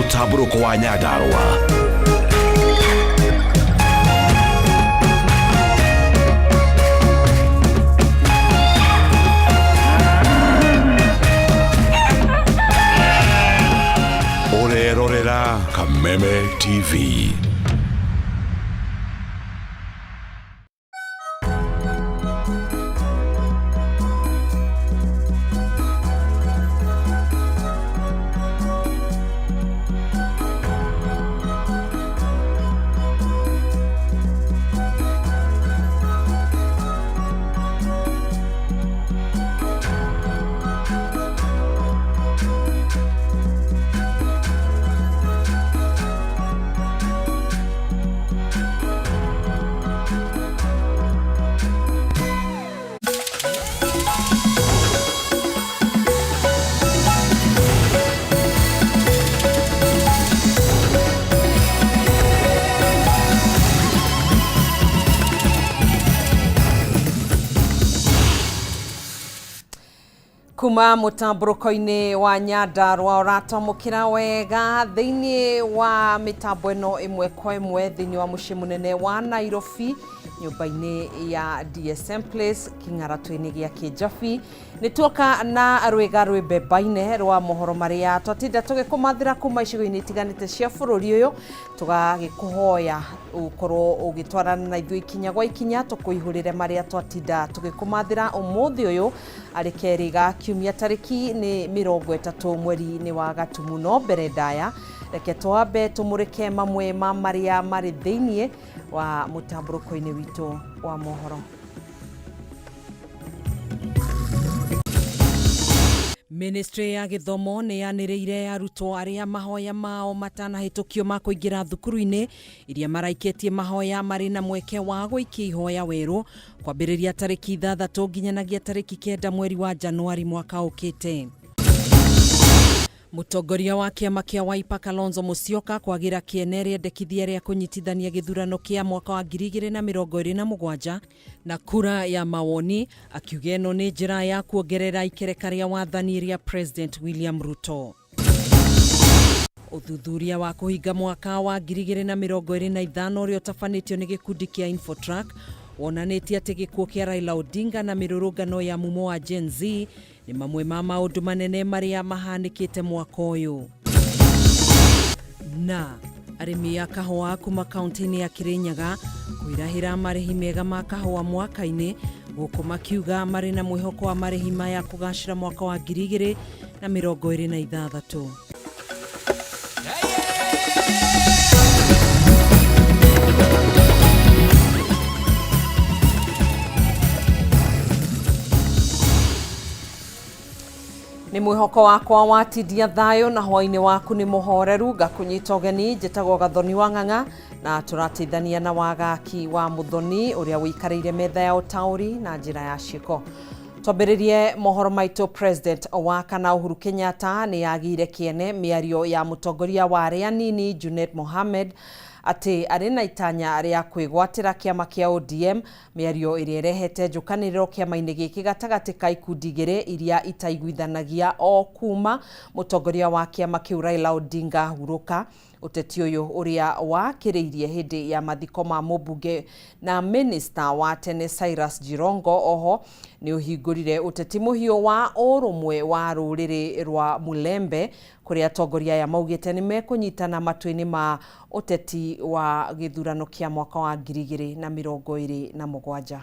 Mũtambũrũko wa Nyandarũa. Ũrerorera Kameme TV. Kuma mũtambũrũko-inĩ wa Nyandarũa ũratwamũkĩra wega thĩinĩ wa mĩtambo ĩno ĩmwe kwa ĩmwe thĩinĩ wa mũciĩ mũnene wa Nairobi, nyũmba-inĩ ya DSM Place kĩng'aratũ-inĩ gĩa Kĩnjabi. Nĩ tuoka na rwĩga rwĩ mbembaine rwa mohoro marĩa twatinda tũgĩkũmathĩra kuma icigo-inĩ itiganĩte cia bũrũri ũyũ, tũgagĩkũhoya ũkorwo ũgĩtwarana na ithuĩ ikinya gwa ikinya tũkũihũrĩre marĩa twatinda tũgĩkũmathĩra ũmũthĩ ũyũ arĩ kerĩ ga kiumia tarĩki nĩ 30 mweri-inĩ wa Gatumu. No mbere ndaya reke twambe tũmũrĩke mamwe ma marĩa marĩ thĩinĩ wa mũtambũrũko-inĩ witũ wa mohoro. Ministry ya gĩthomo nĩ yanĩrĩire arutwo arĩa mahoya mao matanahĩtũkio ma kũingĩra thukuru-inĩ iria maraikĩtie mahoya marĩ na mweke wa gũikia ihoya werũ kwambĩrĩria tarĩki 6 nginyanagia tarĩki 9 mweri wa Januari mwaka ũkĩte. Mũtongoria wa kĩama kĩa Wiper Kalonzo Musyoka kwagĩra kĩene rĩendekithia rĩa kũnyitithania gĩthurano kĩa mwaka wa 2027 na kura ya mawoni, akiuga ĩno nĩ njĩra ya kuongerera ikereka rĩa wathani rĩa President William Ruto. Ũthuthuria wa kũhinga mwaka wa 2025 ũrĩa ũtabanĩtio nĩ gĩkundi kĩa Infotrack wonanĩtie atĩ gĩkuũ kĩa Raila Odinga na mĩrũrũngano ya mumo wa Gen Z nĩ mamwe ma maũndũ manene marĩa mahanĩkĩte mwaka ũyũ. Na arĩmi a kahũa kuma kaunti-inĩ ya Kirinyaga kwĩrahĩra marĩhi mega ma kahũa mwaka-inĩ gũkũ makiuga marĩ na mwĩhoko wa marĩhi maya kũgacĩra mwaka wa 2026. Nĩ mwĩhoko wakwa watindia thayũ na hwainĩ waku nĩ mũhoreru, ngakũnyita ũgeni. Njĩtagwo Gathoni wa Ng'ang'a na tũrateithania na Wagaki wa Mũthoni ũrĩa ũikarĩire metha ya ũtaũri na njĩra ya ciĩko. Twambĩrĩrie mohoro maitũ. President wa kana Uhuru Kenyatta nĩ yagĩire kĩene mĩario ya mũtongoria wa arĩa anini Junet Mohamed atĩ arĩ na itanya rĩa kwĩgwatĩra kĩama kĩa ODM, mĩario ĩrĩa ĩrehete njũkanĩrĩro kĩama-inĩ gĩkĩ gatagatĩ ka ikundi igĩrĩ iria itaiguithanagia o kuma mũtongoria wa kĩama kĩu Raila Odinga hurũka. Ũteti ũyũ ũrĩa wakĩrĩirie hĩndĩ ya mathiko ma mũmbunge na minista wa tene Cyrus Jirongo oho nĩ ũhingũrire ũteti mũhiũ wa ũrũmwe wa rũrĩrĩ rwa Mulembe, kũrĩa atongoria aya maugĩte nĩ mekũnyitana matua-inĩ ma ũteti wa gĩthurano kĩa mwaka wa 2027.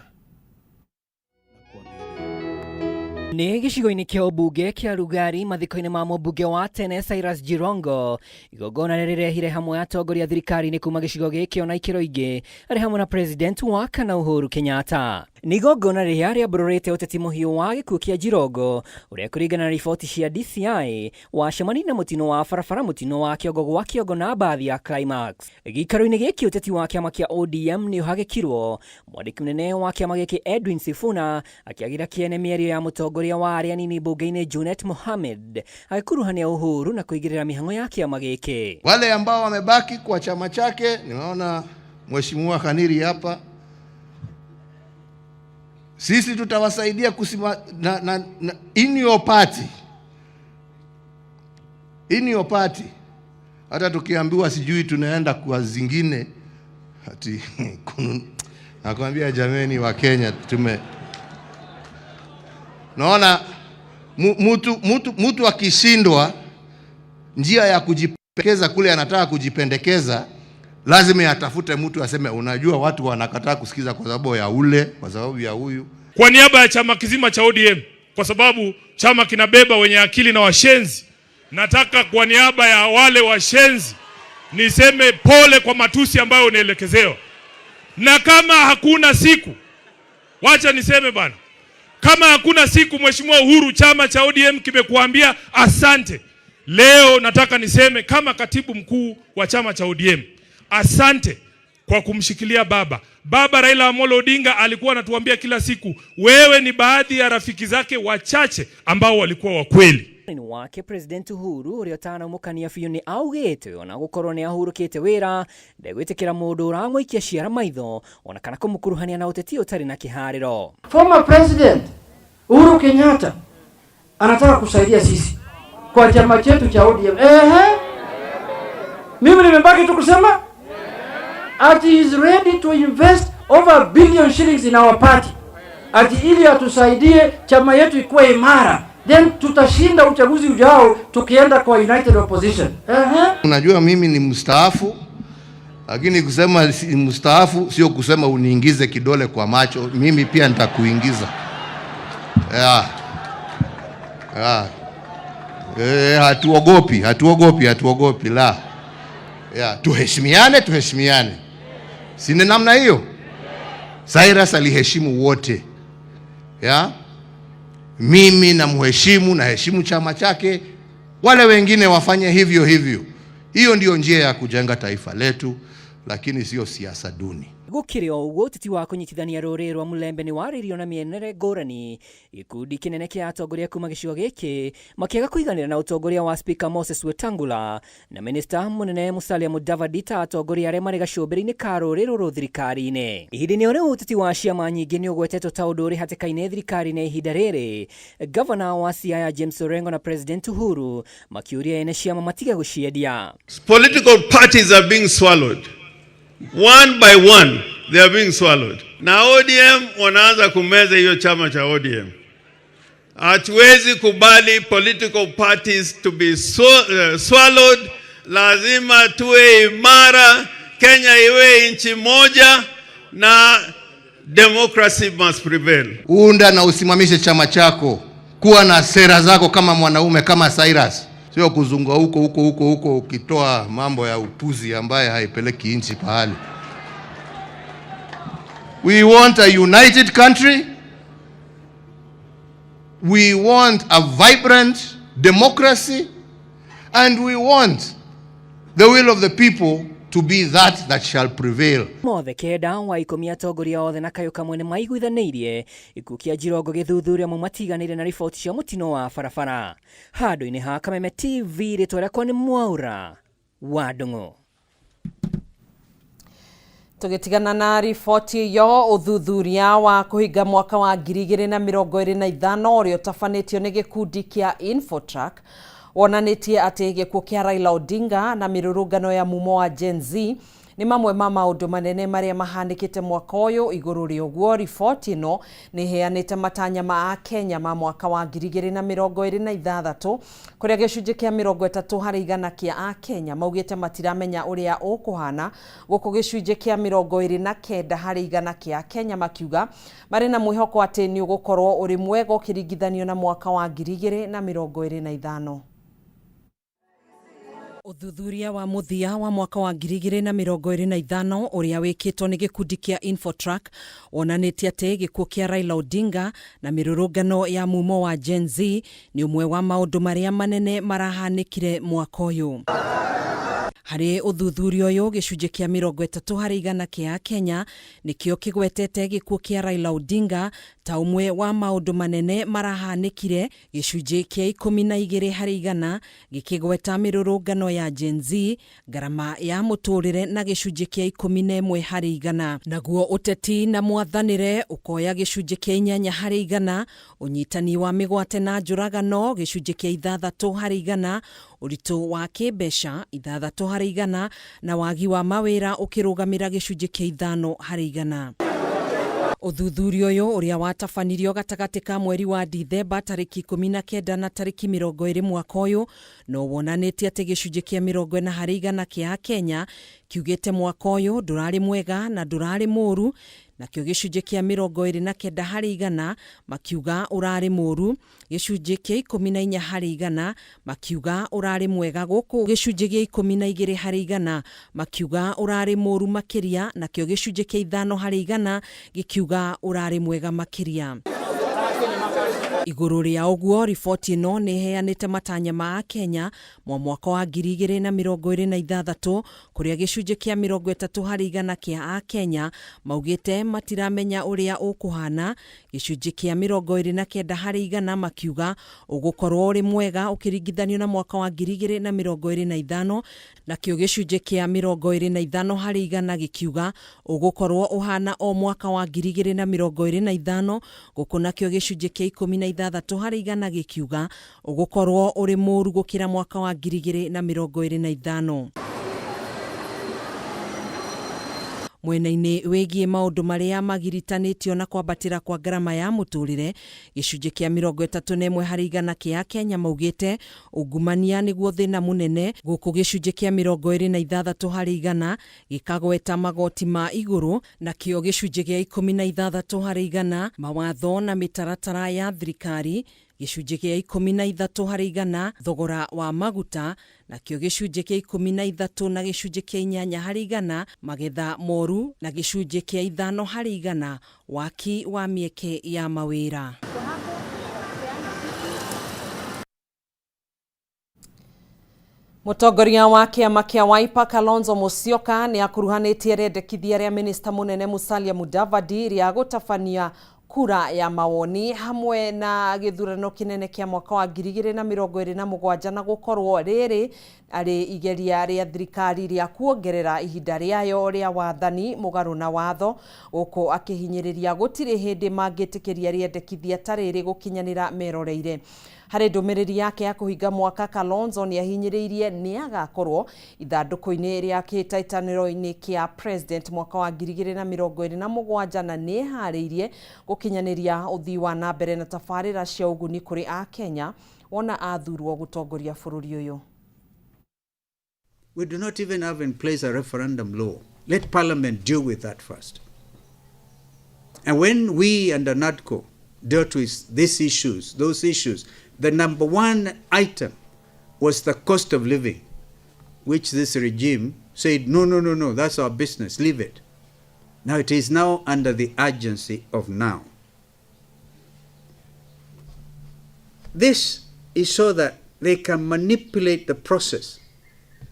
Nĩ gĩcigo-inĩ kĩa ũmbunge kĩa Rugari mathiko-inĩ ma mũmbunge wa tene Cyrus Jirongo, igongona rĩrehire hamwe atongoria thirikari-inĩ kuma gĩcigo gĩkĩ ona ikĩro ingĩ, arĩ hamwe na President wa kana Uhuru Kenyatta. Nĩ igongona rĩrĩa rĩambũrũrĩte ũteti mũhiũ wa gĩkuũ kĩa Jirongo, ũrĩa kũringana na riboti cia DCI wacemanirie na mũtino wa barabara, mũtino wa kĩongo gwa kĩongo na mbathi ya Climax. Gĩikaro-inĩ gĩkĩ ũteti wa kĩama kĩa ODM nĩ ũhagĩkirwo, mwandĩki mũnene wa kĩama gĩkĩ Edwin Sifuna akĩagĩra kĩene mĩario ya mũtongoria wa arĩa anini mbunge-inĩ Junet Mohamed agĩkuruhania Uhuru na kũigĩrĩra mĩhang'o ya kĩama gĩkĩ. Wale ambao wamebaki kwa chama chake, nimeona Mheshimiwa Khaniri hapa, sisi tutawasaidia kusima, na, in your party, in your party. Hata tukiambiwa sijui tunaenda kwa zingine ati nakwambia jameni, wa Kenya tume naona mtu akishindwa njia ya kujipendekeza kule anataka kujipendekeza, lazima atafute mtu aseme, unajua watu wanakataa kusikiza kwa sababu ya ule, kwa sababu ya huyu. Kwa niaba ya chama kizima cha ODM, kwa sababu chama kinabeba wenye akili na washenzi, nataka kwa niaba ya wale washenzi niseme pole kwa matusi ambayo unaelekezewa. Na kama hakuna siku, wacha niseme bana, kama hakuna siku Mheshimiwa Uhuru, chama cha ODM kimekuambia asante, leo nataka niseme kama katibu mkuu wa chama cha ODM, asante kwa kumshikilia baba. Baba Raila Amolo Odinga alikuwa anatuambia kila siku, wewe ni baadhi ya rafiki zake wachache ambao walikuwa wa kweli. Ni wake President Uhuru ũrĩa ũtanamũkania biũ nĩ augĩte ona gũkorwo nĩ ahurũkĩte wĩra ndegwĩtĩkĩra mũndũ ũramũikia ciara maitho ona kana kũmũkuruhania na ũteti ũtarĩ na kĩharĩro. Former President Uhuru Kenyatta anataka kusaidia sisi kwa chama chetu cha ODM. Ehe, mimi nimebaki tu kusema ati he is ready to invest over 1 billion shillings in our party, ati ili atusaidie chama yetu ikuwe imara, then tutashinda uchaguzi ujao tukienda kwa united opposition. Ehe. Unajua mimi ni mstaafu, lakini kusema si mstaafu sio kusema uniingize kidole kwa macho. Mimi pia nitakuingiza. Yeah. Yeah. Hatuogopi, hatuogopi, hatuogopi la. Yeah. Tuheshimiane, tuheshimiane, si ni namna hiyo? Cyrus aliheshimu wote. Yeah? Mimi namheshimu, naheshimu chama chake, wale wengine wafanye hivyo hivyo. Hiyo ndiyo njia ya kujenga taifa letu, lakini sio siasa duni. Gũkĩrĩ o ũguo, ũteti wa kũnyitithania rũrĩrĩ rwa Mulembe nĩ warĩirio na mĩenere ngũrani, gĩkundi kĩnene kĩa atongoria kuma gĩcigo gĩkĩ makĩaga kũiganĩra na ũtongoria wa Speaker Moses Wetangula na minista mũnene Musalia Mudavadi ta atongoria arĩa marĩ gacũmbĩrĩ-inĩ ka rũrĩrĩ rũrũ thirikari-inĩ. Ihinda-inĩ o rĩu, ũteti wa ciama nyingĩ nĩ ũgwetetwo ta ũndũ ũrĩ hatĩka-inĩ thirikari-inĩ ihinda rĩrĩ, Gavana wa Siaya James Orengo na President Uhuru makĩũria ene ciama matige gũciendia. Political parties are being swallowed. One by one, they are being swallowed. Na ODM wanaanza kumeza hiyo chama cha ODM. Hatuwezi kubali political parties to be swallowed. Lazima tuwe imara, Kenya iwe nchi moja na democracy must prevail. Unda na usimamishe chama chako, kuwa na sera zako kama mwanaume, kama Cyrus, sio kuzunga huko huko huko huko ukitoa mambo ya upuzi ambaye haipeleki nchi pahali. We want a united country. We want a vibrant democracy, and we want the will of the people to be that that shall prevail. Mothe kenda wa 10 atongoria othe na kayũ kamwe nĩ maiguithanĩirie gĩkuũ kĩa Jirongo gĩthuthuria mo matiganĩire na riboti cia mũtino wa barabara. Handũ-inĩ ha Kameme TV, rĩtwa rĩakwa nĩ Mwaura wa Ndung'u. Tũgĩtigana na riboti ĩyo, ũthuthuria wa kũhinga mwaka wa 2025 ũrĩa ũtabanĩtio nĩ gĩkundi kĩa Infotrack wonanĩtie atĩ gĩkuũ kĩa Raila Odinga na mĩrũrũngano ya mumo wa Gen Z nĩ mamwe ma maũndũ manene marĩa mahanĩkĩte mwaka ũyũ. Igũrũ rĩa ũguo, riboti ĩno nĩ ĩheanĩte matanya ma Akenya ma mwaka wa 2026, kũrĩa gĩcunjĩ kĩa 30% kĩa Akenya maugĩte matiramenya ũrĩa ũkũhana, gũkũ gĩcunjĩ kĩa 29% kĩa Akenya makiuga marĩ na mwĩhoko atĩ nĩ ũgũkorwo ũrĩ mwega ũkĩringithanio na mwaka wa 2025. Ũthuthuria wa mũthia wa mwaka wa 2025 ũrĩa wĩkĩtwo nĩ gĩkundi kĩa Infotrack wonanĩtie atĩ gĩkuũ kĩa Raila Odinga na mĩrũrũngano ya mumo wa Gen Z nĩ ũmwe wa maũndũ marĩa manene marahanĩkire mwaka ũyũ. Harĩ ũthuthuria ũyũ, gĩcunjĩ kĩa 30% kĩa Akenya nĩkĩo kĩgwetete gĩkuũ kĩa Raila Odinga ta ũmwe wa maũndũ manene marahanĩkire, gĩcunjĩ kĩa 12% gĩkĩgweta mĩrũrũngano ya Gen Z, ngarama ya mũtũrĩre na gĩcunjĩ kĩa 11%, naguo ũteti na mwathanĩre ũkoya gĩcunjĩ kĩa 8%, ũnyitani wa mĩgwate na njũragano gĩcunjĩ kĩa 6%. Ũritũ wa kĩmbeca 6% na wagi wa mawĩra ũkĩrũgamĩra gĩcunjĩ kĩa 5%. Ũthuthuria ũyũ ũrĩa watabanirio gatagatĩ ka mweri wa Dithemba tarĩki 19 na tarĩki 20 mwaka ũyũ no wonanĩtie atĩ gĩcunjĩ kĩa 40% kĩa Akenya kiugĩte mwaka ũyũ ndũrarĩ mwega na ndũrarĩ mũũru, nakĩo gĩcunjĩ kĩa 29% makiuga ũrarĩ mũũru, gĩcunjĩ kĩa 14% makiuga ũrarĩ mwega, gũkũ gĩcunjĩ gĩa 12% makiuga ũrarĩ mũũru makĩria, nakĩo gĩcunjĩ kĩa 5% gĩkiuga ũrarĩ mwega makĩria. Igũrũ rĩa ũguo, riboti ĩno nĩ ĩheanĩte matanya ma Akenya mwa mwaka wa 2026 kũrĩa gĩcunjĩ kĩa 30% kĩa Akenya maugĩte matiramenya ũrĩa ũkũhana, gĩcunjĩ kĩa 29% makiuga ũgũkorwo ũrĩ mwega ũkĩringithanio na mwaka wa 2025, nakĩo gĩcunjĩ kĩa 25% gĩkiuga ũgũkorwo ũhana o mwaka wa 2025, gũkũ nakĩo gĩcunjĩ kĩa 16% gĩkiuga ũgũkorwo ũrĩ mũũru gũkĩra mwaka wa 2025. Mwena-inĩ wĩgiĩ maũndũ marĩa magiritanĩtio na kwambatĩra kwa ngarama ya mũtũrĩre, gĩcunjĩ kĩa 31% kĩa Akenya maugĩte ungumania nĩguo thĩna mũnene, gũkũ gĩcunjĩ kĩa 26% gĩkagweta magoti ma igũrũ, nakĩo gĩcunjĩ gĩa 16% mawatho na mĩtaratara ya thirikari, gĩcunjĩ kĩa 13% thogora wa maguta, nakĩo gĩcunjĩ kĩa 13 na gĩcunjĩ kĩa 8% magetha moru, na gĩcunjĩ kĩa 5% waki wa mĩeke ya mawĩra. Mũtongoria wa kĩama kĩa Wiper Kalonzo Musyoka nĩ akuruhanĩtie rĩendekithia rĩa minista mũnene Musalia Mudavadi rĩa gũtabania kura ya mawoni hamwe na gĩthurano kĩnene kĩa mwaka wa 2027 na gũkorwo rĩrĩ arĩ igeria rĩa thirikari rĩa kuongerera ihinda rĩayo rĩa wathani mũgarũ na watho, gũkũ akĩhinyĩrĩria gũtirĩ hĩndĩ mangĩtĩkĩria rĩendekithia ta rĩrĩ gũkinyanĩra meroreire. Harĩ ndũmĩrĩri yake ya kũhinga mwaka, Kalonzo nĩ ahinyĩrĩirie nĩ agakorwo ithandũkũ-inĩ rĩa kĩhĩtahĩtanĩro-inĩ kĩa president mwaka wa 2027 na nĩ eharĩirie gũkinyanĩria ũthii wa na mbere na tabarĩra cia ũguni kũrĩ Akenya wona athurwo gũtongoria bũrũri ũyũ. We do not even have in place a referendum law. Let Parliament deal with that first. And when we under NADCO dealt with these issues, those issues, the number one item was the cost of living, which this regime said, no, no, no, no, that's our business, leave it. Now it is now under the urgency of now. This is so that they can manipulate the process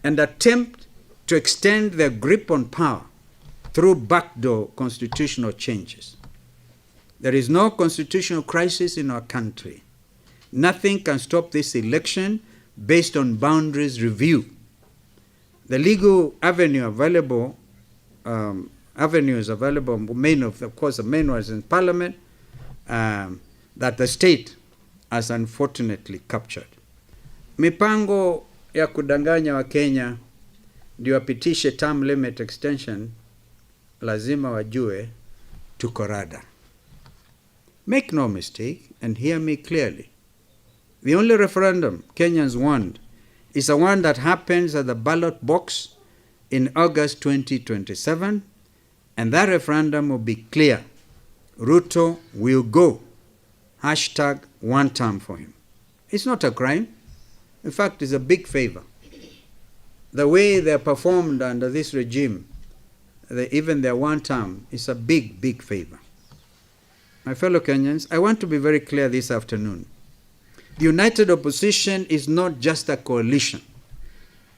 and attempt to extend their grip on power through backdoor constitutional changes. There is no constitutional crisis in our country. Nothing can stop this election based on boundaries review. The legal avenue available, avenues available, main of course, the main was in Parliament, that the state has unfortunately captured. Mipango ya kudanganya Wakenya ndio wapitishe term limit extension, lazima wajue tuko rada. Make no mistake and hear me clearly. The only referendum Kenyans want is the one that happens at the ballot box in August 2027, and that referendum will be clear. Ruto will go. Hashtag one term for him. It's not a crime. In fact, it's a big favor. The way they're performed under this regime, even their one term, is a big, big favor. My fellow Kenyans, I want to be very clear this afternoon. The United Opposition is not just a coalition.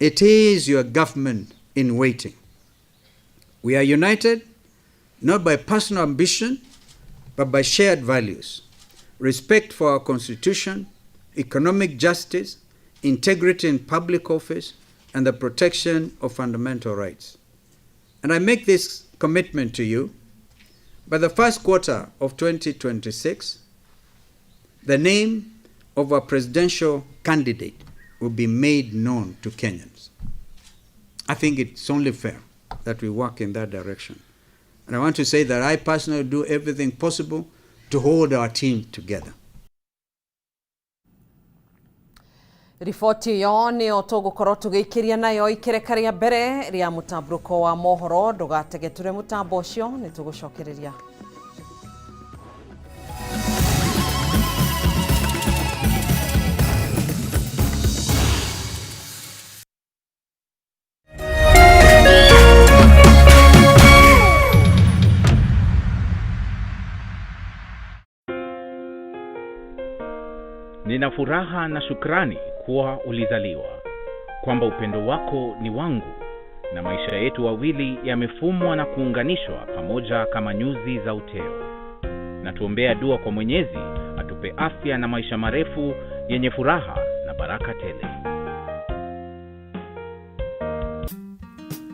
It is your government in waiting. We are united not by personal ambition, but by shared values: respect for our constitution, economic justice, integrity in public office, and the protection of fundamental rights. And I make this commitment to you. By the first quarter of 2026, the name of our presidential candidate will be made known to Kenyans. I think it's only fair that we work in that direction. And I want to say that I personally do everything possible to hold our team together. Riboti ĩyo nĩyo tũgũkorwo tũgĩikĩria nayo ikereka rĩa mbere rĩa mũtambũrũko wa mohoro. Ndũgategetũre mũtambo ũcio, nĩ tũgũcokereria. Nina furaha na shukrani kuwa ulizaliwa, kwamba upendo wako ni wangu na maisha yetu wawili yamefumwa na kuunganishwa pamoja kama nyuzi za uteo. Na tuombea dua kwa Mwenyezi atupe afya na maisha marefu yenye furaha na baraka tele.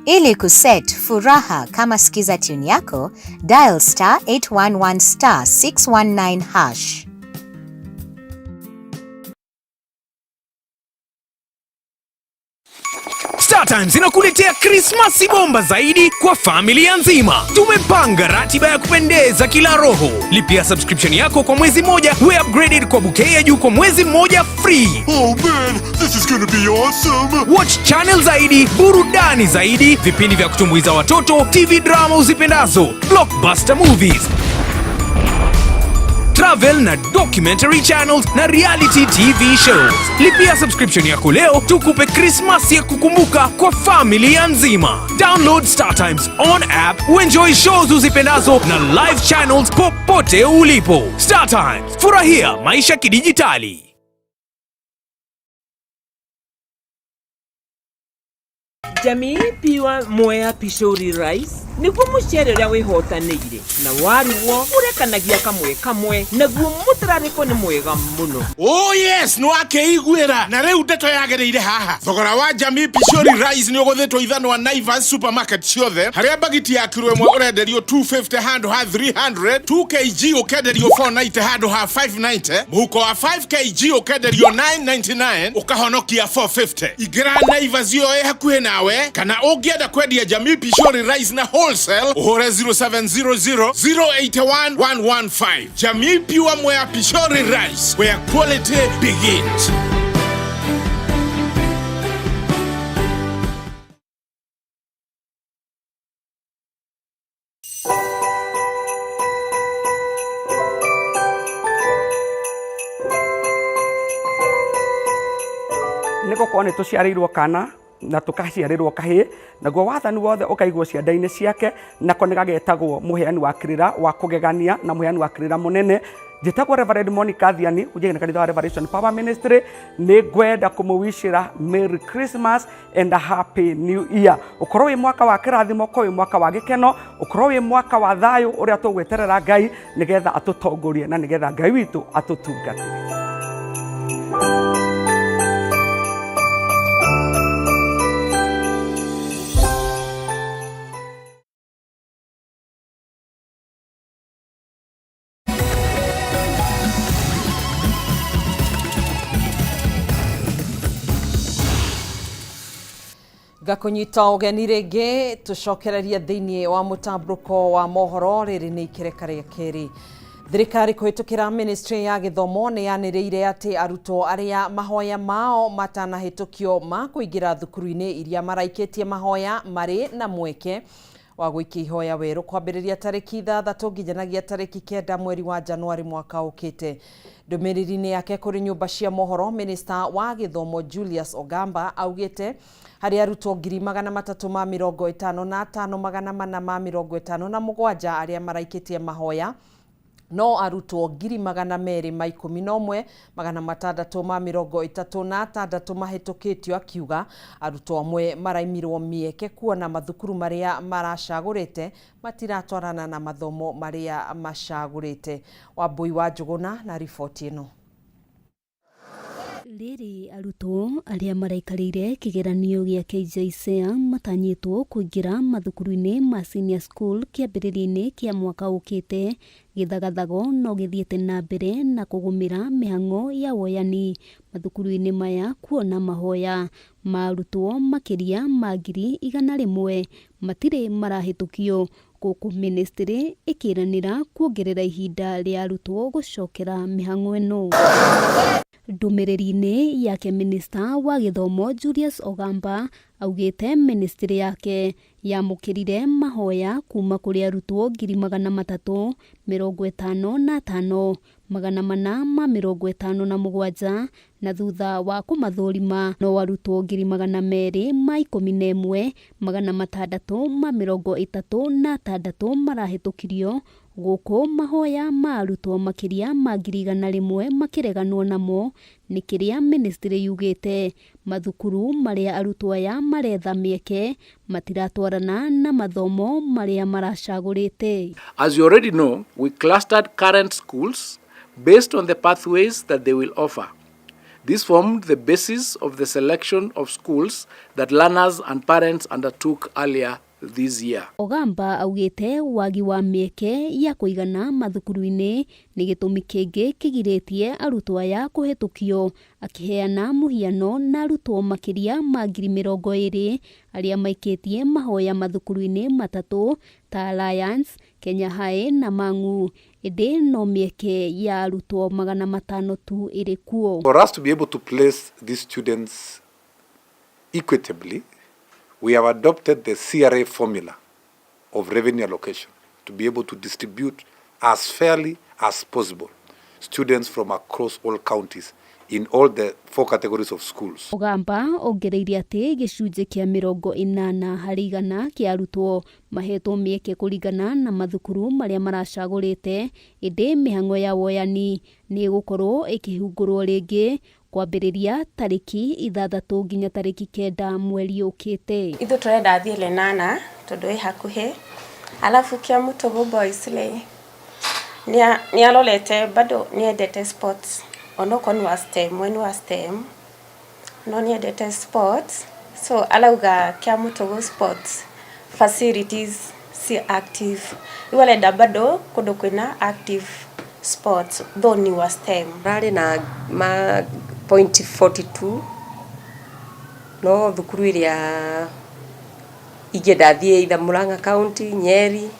Ili kuset furaha kama skiza tune yako, dial star 811 star 619 hash. StarTimes inakuletea Krismasi bomba zaidi kwa familia nzima. Tumepanga ratiba ya kupendeza kila roho. Lipia subscription yako kwa mwezi mmoja, we upgraded kwa bouquet ya juu kwa mwezi mmoja free. Oh man, this is gonna be awesome. Watch channel zaidi, burudani zaidi, vipindi vya kutumbuiza watoto, TV drama uzipendazo, blockbuster movies, travel na documentary channels na reality TV shows. Lipia subscription yako leo tukupe Christmas ya kukumbuka kwa familia nzima. Download StarTimes on app uenjoy shows uzipendazo na live channels popote ulipo. StarTimes, furahia maisha kidijitali. Jamii Pure Mwea Pishori Rice niguo mucere ũrĩa wĩhotanĩire na warugwo ũrekanagia kamwe kamwe naguo mũtararĩko nĩ mwega mũno. Oh yes, nĩ wakĩiguĩra na rĩu ndeto yagĩrĩire haha. Thogora wa Jamii Pishori Rice nĩ ũgũthĩtwo ithanwa Naivas supermarket ciothe, harĩa bagiti ya kiro ĩmwe ũrenderio 250 handũ ha 300, 2 kg ũkenderio 490 handũ ha 590, mũhuko wa 5 kg ũkenderio 999 ũkahonokia 450. Ingĩra Naivas ĩyo ĩ hakuhĩ nawe, kana ũngĩenda kwendia Jamii Pishori Rice na wholesale ũhũre 0700 081 115. Jamii Pure Mwea Pishori Rice, where quality begins. Nĩ gũkorwo nĩ tũciarĩirwo kana na tũkaciarĩrwo kahĩĩ, naguo wathani wothe ũkaigwo cianda-inĩ ciake, nako nĩ gagetagwo mũheani wa kĩrĩra wa kũgegania na mũheani wa kĩrĩra mũnene. Njĩtagwo Reverend Monica Thiani, hunjagia na kanitha wa Revelation Power Ministry. Nĩ ngwenda kũmũwicĩra Merry Christmas and a Happy New Year. Ũkorwo wĩ mwaka wa kĩrathimo, ũkorwo wĩ mwaka wa gĩkeno, ũkorwo wĩ mwaka wa thayũ ũrĩa tũgweterera Ngai nĩgetha atũtongorie na nĩgetha Ngai witũ atũtungatĩre. Ngakũnyita ũgeni rĩngĩ tũcokererie thĩinĩ wa mũtambũrũko wa mohoro. Rĩrĩ nĩ ikereka rĩa kerĩ. Thirikari kũhĩtũkĩra ministry ya gĩthomo nĩ yanĩrĩire atĩ arutwo arĩa mahoya mao matanahĩtũkio ma kũingĩra thukuru-inĩ iria maraikĩtie mahoya marĩ na mweke wa gũikia ihoya werũ kwambĩrĩria tarĩki 6 nginyanagia tarĩki 9 mweri wa Januari mwaka ũkĩte. Ndũmĩrĩri-inĩ yake kũrĩ nyũmba cia mohoro, minista wa gĩthomo Julius Ogamba augĩte harĩ arutwo 355,457 arĩa maraikĩtie mahoya, no arutwo 211,636 mahĩtũkĩtio, akiuga arutwo amwe maraimirwo mĩeke kuona mathukuru marĩa maracagũrĩte matiratwarana na mathomo marĩa macagũrĩte. Wambui wa Njũgũna na riboti ĩno. Rĩrĩ arutwo arĩa maraikarĩire kĩgeranio gĩa KJSEA matanyĩtwo kũingĩra mathukuru-inĩ ma senior school kĩambĩrĩria-inĩ kĩa mwaka ũkĩte, gĩthagathago no gĩthiĩte na mbere na kũgũmĩra mĩhang'o ya woyani mathukuru-inĩ maya kuona mahoya ma arutwo makĩria ma 100,000 matirĩ marahĩtũkio gũkũ ministry ĩkĩranĩra kuongerera ihinda rĩa arutwo gũcokera mĩhang'o ĩno. Ndũmĩrĩri-inĩ yake minista wa gĩthomo Julius Ogamba augĩte ministry yake yamũkĩrire mahoya kuma kũrĩ arutwo 355,457 na thutha wa kũmathũrima no arutwo 211,636 marahĩtũkirio gũkũ mahoya ma arutwo makĩria ma 100,000 makĩreganwo namo nĩ kĩrĩa ministry yugĩte mathukuru marĩa arutwo aya maretha mĩeke matiratwarana na mathomo marĩa maracagũrĩte. As you already know, we clustered current schools based on the pathways that they will offer. This formed the basis of the selection of schools that learners and parents undertook earlier this year. Ogamba augĩte wagi wa mĩeke ya kũigana mathukuru-inĩ nĩ gĩtũmi kĩngĩ kĩgirĩtie arutwo aya kũhĩtũkio, akĩheana mũhiano na arutwo makĩria ma 20,000 arĩa maikĩtie mahoya mathukuru-inĩ matatũ ta Alliance, Kenya High na Mang'u, ĩndĩ no mĩeke ya arutwo 500 tu ĩrĩ kuo. For us to be able to place these students equitably, we have adopted the CRA formula of revenue allocation to be able to distribute as fairly as possible students from across all counties in all the four categories of schools. Ogamba ongereire atĩ gĩcunjĩ kĩa 80 harĩ igana kĩa arutwo mahetwo mĩeke kũringana na mathukuru marĩa maracagũrĩte, ĩndĩ mĩhang'o ya woyani nĩ ĩgũkorwo ĩkĩhingũrwo rĩngĩ kwambĩrĩria tarĩki 6 nginya tarĩki 9 mweri ũkĩte. Ithuĩ tũrenda athiĩ Lenana tondũ ĩ hakuhĩ, alafu Kiamutugu Boys rĩ nĩ arorete bado nĩendete sports onokorwo nĩ wa STEM, we nĩ wa STEM no nĩendete sports, so arauga Kiamutugu sports facilities si active, rĩu arenda bado kũndũ kwĩna active sports though ni wa STEM. Ararĩ na ma point 42 no thukuru ĩrĩa ingĩenda athiĩ either Murang'a County, Nyeri,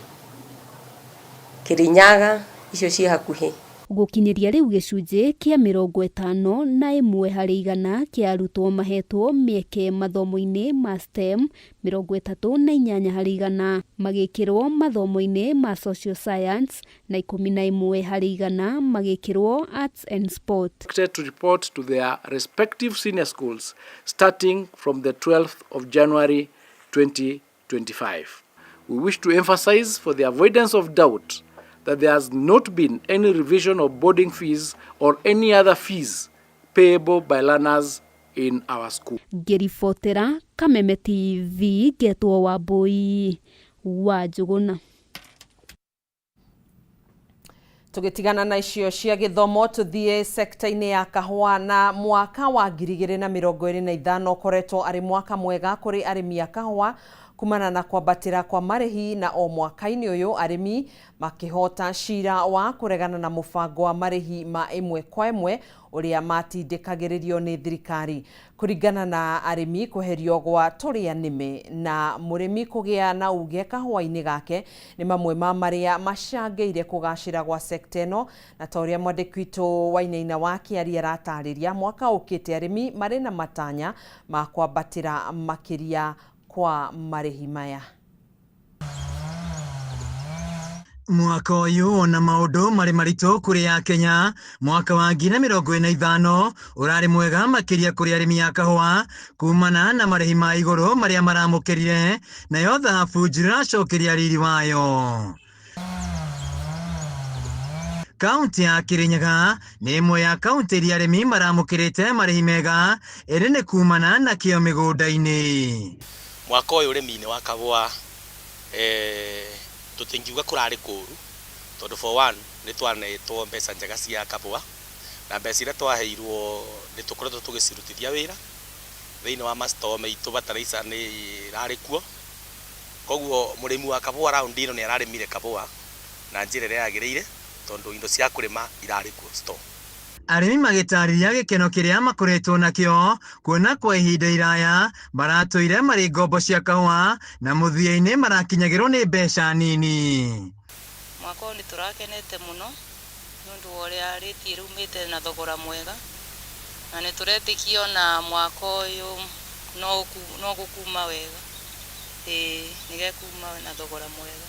Kirinyaga, icio ciĩ hakuhĩ. Gũkinyĩria rĩu gĩcunjĩ kĩa 51 harĩ igana kĩa arutwo mahetwo mĩeke mathomo-inĩ ma STEM, 38 harĩ igana magĩkĩrwo mathomo-inĩ ma social science na 11 harĩ igana magĩkĩrwo arts and sport. To report to their respective senior schools starting from the 12th of January 2025. We wish to emphasize for the avoidance of doubt that there has not been any revision of boarding fees or any other fees payable by learners in our school. Ngĩribotera Kameme TV ngetwo Wambui wa Njũgũna. Tũgĩtigana na icio cia gĩthomo tũthiĩ sekta-inĩ ya kahũa na mwaka wa 2025 ũkoretwo arĩ mwaka mwega kũrĩ arĩmi a kahũa kumana na kwambatĩra kwa marĩhi na o mwaka-inĩ ũyũ arĩmi makĩhota cira wa kũregana na mũbango wa marĩhi ma ĩmwe kwa ĩmwe ũrĩa matindĩkagĩrĩrio nĩ thirikari. Kũringana na arĩmi kweherio gwa tũrĩa nĩme na mũrĩmi kũgĩa na uge kahũa-inĩ gake nĩ mamwe ma marĩa macangĩire kũgacĩra gwa sekta ĩno, na ta ũrĩa mwandĩki witũ Wainaina wa Kĩaria aratarĩria, mwaka ũkĩte arĩmi marĩ na matanya ma kwambatĩra makĩria kwa marĩhi maya. Mwaka ũyũ ona maũndũ marĩ maritũ kũrĩ a Kenya, mwaka wa 2025 ũrarĩ mwega makĩria kũrĩ arĩmi a kahũa kumana na marĩhi ma igũrũ marĩa maramũkĩrire, nayo thahabu njirũ ĩracokeria riri wayo. Kaunti ya Kirinyaga nĩ ĩmwe ya kaunti iria arĩmi maramũkĩrĩte marĩhi mega, ĩndĩ nĩ kumana na kĩo mĩgũnda-inĩ. Mwaka ũyũ ũrĩmi-inĩ wa kahũa tũtingiuga kũrarĩ kũru tondũ for one nĩ twanetwo mbeca njega cia kahũa na Na mbeca iria twaheirwo nĩ tũkoretwo tũgĩcirutithia wĩra thĩinĩ wa ma store maitũ, bataraitha nĩ ĩrarĩ kuo. Koguo mũrĩmi wa kabũa raundi ĩno nĩ ararĩmire kabũa na njĩra ĩrĩa yagĩrĩire, tondũ indo cia kũrĩma irarĩ kuo store. Arĩmi magĩtarĩria gĩkeno kĩrĩa makoretwo nakĩo kuona kwa ihinda iraya maratũire marĩ ngombo cia kahũa na mũthia-inĩ marakinyagĩrwo nĩ mbeca nini. Mwaka ũyũ nĩ tũrakenete mũno nĩ ũndũ wa ũrĩa rĩti ĩraumĩte na thogora mwega, na nĩ tũretĩkia ona mwaka ũyũ no gũkuma wega, ĩĩ nĩ gekuma na thogora mwega.